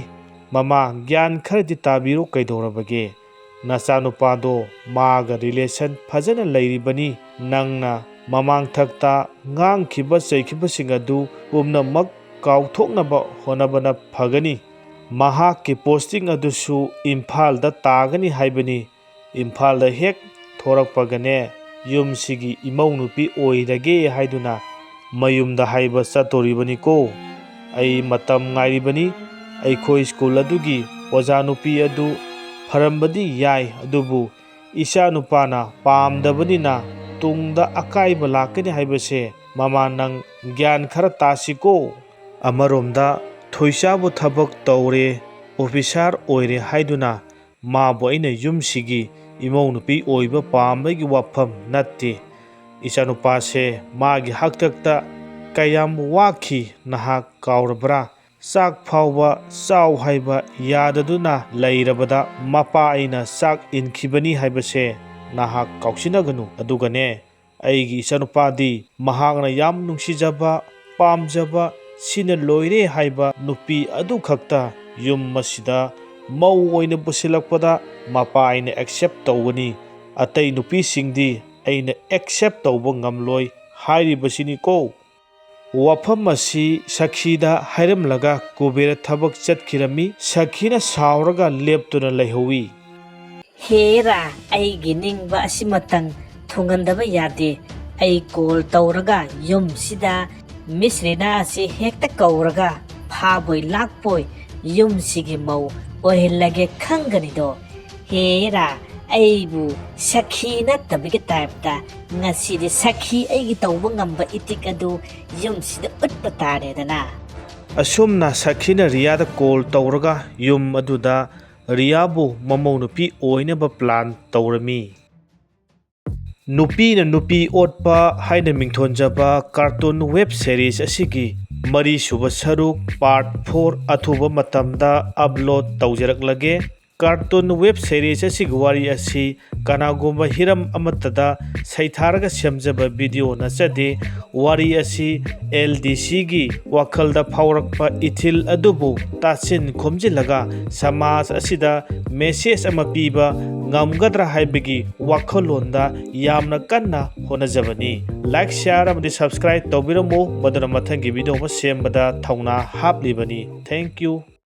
ꯃꯃꯥ, ꯒ꯭ꯌꯥꯟ ꯈꯔꯗꯤ ꯇꯥꯕꯤꯔꯣ, ꯀꯩꯗꯧꯔꯕꯒꯦ? ꯅꯆꯥꯅꯨꯄꯥꯗꯣ ꯃꯥꯒ ꯔꯤꯂꯦꯁꯟ ꯐꯖꯅ ꯂꯩꯔꯤꯕꯅꯤ꯫ ꯅꯪꯅ ꯃꯃꯥꯡꯊꯛꯇ ꯉꯥꯡꯈꯤꯕ ꯆꯩꯈꯤꯕꯁꯤꯡ ꯑꯗꯨ ꯄꯨꯝꯅꯃꯛ ꯀꯥꯎꯊꯣꯛꯅꯕ ꯍꯣꯠꯅꯕꯅ ꯐꯒꯅꯤ꯫ ꯃꯍꯥꯛꯀꯤ ꯄꯣꯁꯇꯤꯡ ꯑꯗꯨꯁꯨ ꯏꯝꯐꯥꯜꯗ ꯇꯥꯒꯅꯤ ꯍꯥꯏꯕꯅꯤ꯫ ꯏꯝꯐꯥꯜꯗ ꯍꯦꯛ ꯊꯣꯔꯛꯄꯒꯅꯦ, ꯌꯨꯝꯁꯤꯒꯤ ꯏꯃꯧ ꯅꯨꯄꯤ ꯑꯣꯏꯔꯒꯦ ꯍꯥꯏꯗꯨꯅ ꯃꯌꯨꯝꯗ ꯍꯥꯏꯕ ꯆꯠꯇꯣꯔꯤꯕꯅꯤꯀꯣ꯫ ꯑꯩ ꯃꯇꯝ ꯉꯥꯏꯔꯤꯕꯅꯤ꯫ ꯑꯩꯈꯣꯏ ꯁ꯭ꯀꯨꯜ ꯑꯗꯨꯒꯤ ꯑꯣꯖꯥ ꯅꯨꯄꯤ ꯑꯗꯨ ꯐꯔꯝꯕꯗꯤ ꯌꯥꯏ, ꯑꯗꯨꯕꯨ ꯏꯆꯥ ꯅꯨꯄꯥꯅ ꯄꯥꯝꯗꯕꯅꯤꯅ ꯇꯨꯡꯗ ꯑꯀꯥꯏꯕ ꯂꯥꯛꯀꯅꯤ ꯍꯥꯏꯕꯁꯦ ꯃꯃꯥ, ꯅꯪ ꯒ꯭ꯌꯥꯟ ꯈꯔ ꯇꯥꯁꯤꯀꯣ꯫ ꯑꯃꯔꯣꯝꯗ ꯊꯣꯏꯆꯥꯕꯨ ꯊꯕꯛ ꯇꯧꯔꯦ, ꯑꯣꯐꯤꯁꯥꯔ ꯑꯣꯏꯔꯦ ꯍꯥꯏꯗꯨꯅ ꯃꯥꯕꯨ ꯑꯩꯅ ꯌꯨꯝꯁꯤꯒꯤ ꯏꯃꯧ ꯅꯨꯄꯤ ꯑꯣꯏꯕ ꯄꯥꯝꯕꯒꯤ ꯋꯥꯐꯝ ꯅꯠꯇꯦ꯫ ꯏꯆꯥꯅꯨꯄꯥꯁꯦ ꯃꯥꯒꯤ ꯍꯥꯛꯇꯛꯇ ꯀꯌꯥꯝ ꯋꯥꯈꯤ ꯅꯍꯥꯛ ꯀꯥꯎꯔꯕ꯭ꯔꯥ? ꯆꯥꯛ ꯐꯥꯎꯕ ꯆꯥꯎ ꯍꯥꯏꯕ ꯌꯥꯗꯗꯨꯅ ꯂꯩꯔꯕꯗ ꯃꯄꯥ ꯑꯩꯅ ꯆꯥꯛ ꯏꯟꯈꯤꯕꯅꯤ ꯍꯥꯏꯕꯁꯦ ꯅꯍꯥꯛ ꯀꯥꯎꯁꯤꯟꯅꯒꯅꯨ꯫ ꯑꯗꯨꯒꯅꯦ, ꯑꯩꯒꯤ ꯏꯆꯥꯅꯨꯄꯥꯗꯤ ꯃꯍꯥꯛꯅ ꯌꯥꯝ ꯅꯨꯡꯁꯤꯖꯕ, ꯄꯥꯝꯖꯕ, ꯁꯤꯅ ꯂꯣꯏꯔꯦ ꯍꯥꯏꯕ ꯅꯨꯄꯤ ꯑꯗꯨꯈꯛꯇ ꯌꯨꯝ ꯑꯁꯤꯗ ꯃꯧ ꯑꯣꯏꯅ ꯄꯨꯁꯤꯜꯂꯛꯄꯗ ꯃꯄꯥ ꯑꯩꯅ ꯑꯦꯛꯁꯦꯞ ꯇꯧꯒꯅꯤ꯫ ꯑꯇꯩ ꯅꯨꯄꯤꯁꯤꯡꯗꯤ ꯑꯩꯅ ꯑꯦꯛꯁꯦꯞ ꯇꯧꯕ ꯉꯝꯂꯣꯏ ꯍꯥꯏꯔꯤꯕꯁꯤꯅꯤꯀꯣ꯫ ꯋꯥꯐꯝ ꯑꯁꯤ ꯁꯈꯤꯗ ꯍꯥꯏꯔꯝꯂꯒ ꯀꯨꯕꯦꯔ ꯊꯕꯛ ꯆꯠꯈꯤꯔꯝꯃꯤ꯫ ꯁꯈꯤꯅ ꯁꯥꯎꯔꯒ ꯂꯦꯞꯇꯨꯅ ꯂꯩꯍꯧꯏ꯫ ꯍꯦꯔꯥ, ꯑꯩꯒꯤ ꯅꯤꯡꯕ ꯑꯁꯤꯃꯇꯪ ꯊꯨꯡꯍꯟꯗꯕ ꯌꯥꯗꯦ꯫ ꯑꯩ ꯀꯣꯜ ꯇꯧꯔꯒ ꯌꯨꯝꯁꯤꯗ ꯃꯤꯁ ꯔꯤꯅꯥ ꯑꯁꯤ ꯍꯦꯛꯇ ꯀꯧꯔꯒ ꯐꯥꯕꯣꯏ ꯂꯥꯛꯄꯣꯏ ꯌꯨꯝꯁꯤꯒꯤ ꯃꯧ ꯑꯣꯏꯍꯜꯂꯒꯦ ꯈꯪꯒꯅꯤꯗꯣ꯫ ꯍꯦꯔꯥ, ꯑꯩꯕꯨ ꯁꯈꯤ ꯅꯠꯇꯕꯒꯤ ꯇꯥꯏꯞꯇ ꯉꯁꯤꯗꯤ ꯁꯈꯤ ꯑꯩꯒꯤ ꯇꯧꯕ ꯉꯝꯕ ꯏꯇꯤꯛ ꯑꯗꯨ ꯌꯨꯝꯁꯤꯗ ꯎꯠꯄ ꯇꯥꯔꯦꯗꯅ꯫ ꯑꯁꯨꯝꯅ ꯁꯈꯤꯅ ꯔꯤꯌꯥꯗ ꯀꯣꯜ ꯇꯧꯔꯒ ꯌꯨꯝ ꯑꯗꯨꯗ ꯔꯤꯌꯥꯕꯨ ꯃꯃꯧ ꯅꯨꯄꯤ ꯑꯣꯏꯅꯕ ꯄ꯭ꯂꯥꯟ ꯇꯧꯔꯝꯃꯤ꯫ ꯅꯨꯄꯤꯅ ꯅꯨꯄꯤ ꯑꯣꯠꯄ ꯍꯥꯏꯅ ꯃꯤꯡꯊꯣꯟꯖꯕ ꯀꯥꯔꯇꯨꯟ ꯋꯦꯕ ꯁꯦꯔꯤꯁ ꯑꯁꯤꯒꯤ ꯃꯔꯤꯁꯨꯕ ꯁꯔꯨꯛ, ꯄꯥꯔꯠ ꯐꯣꯔ, ꯑꯊꯨꯕ ꯃꯇꯝꯗ ꯑꯞꯂꯣꯗ ꯇꯧꯖꯔꯛꯂꯒꯦ꯫ ꯀꯥꯔꯇꯨꯟ ꯋꯦꯕ ꯁꯦꯔꯤꯁ ꯑꯁꯤꯒꯤ ꯋꯥꯔꯤ ꯑꯁꯤ ꯀꯅꯥꯒꯨꯝꯕ ꯍꯤꯔꯝ ꯑꯃꯠꯇꯗ ꯁꯩꯊꯥꯔꯒ ꯁꯦꯝꯖꯕ ꯚꯤꯗꯤꯑꯣ ꯅꯠꯆꯗꯦ꯫ ꯋꯥꯔꯤ ꯑꯁꯤ ꯑꯦꯜ ꯗꯤ ꯁꯤꯒꯤ ꯋꯥꯈꯜꯗ ꯐꯥꯎꯔꯛꯄ ꯏꯊꯤꯜ ꯑꯗꯨꯕꯨ ꯇꯥꯁꯤꯟ ꯈꯣꯝꯖꯤꯜꯂꯒ ꯁꯃꯥꯖ ꯑꯁꯤꯗ ꯃꯦꯁꯦꯖ ꯑꯃ ꯄꯤꯕ ꯉꯝꯒꯗ꯭ꯔꯥ ꯍꯥꯏꯕꯒꯤ ꯋꯥꯈꯜꯂꯣꯟꯗ ꯌꯥꯝꯅ ꯀꯟꯅ ꯍꯣꯠꯅꯖꯕꯅꯤ꯫ ꯂꯥꯏꯛ, ꯁꯤꯌꯥꯔ ꯑꯃꯗꯤ ꯁꯕꯁꯀ꯭ꯔꯥꯏꯕ ꯇꯧꯕꯤꯔꯝꯃꯨ, ꯃꯗꯨꯅ ꯃꯊꯪꯒꯤ ꯚꯤꯗꯤꯑꯣ ꯑꯃ ꯁꯦꯝꯕꯗ ꯊꯧꯅꯥ ꯍꯥꯞꯂꯤꯕꯅꯤ꯫ Thank you꯫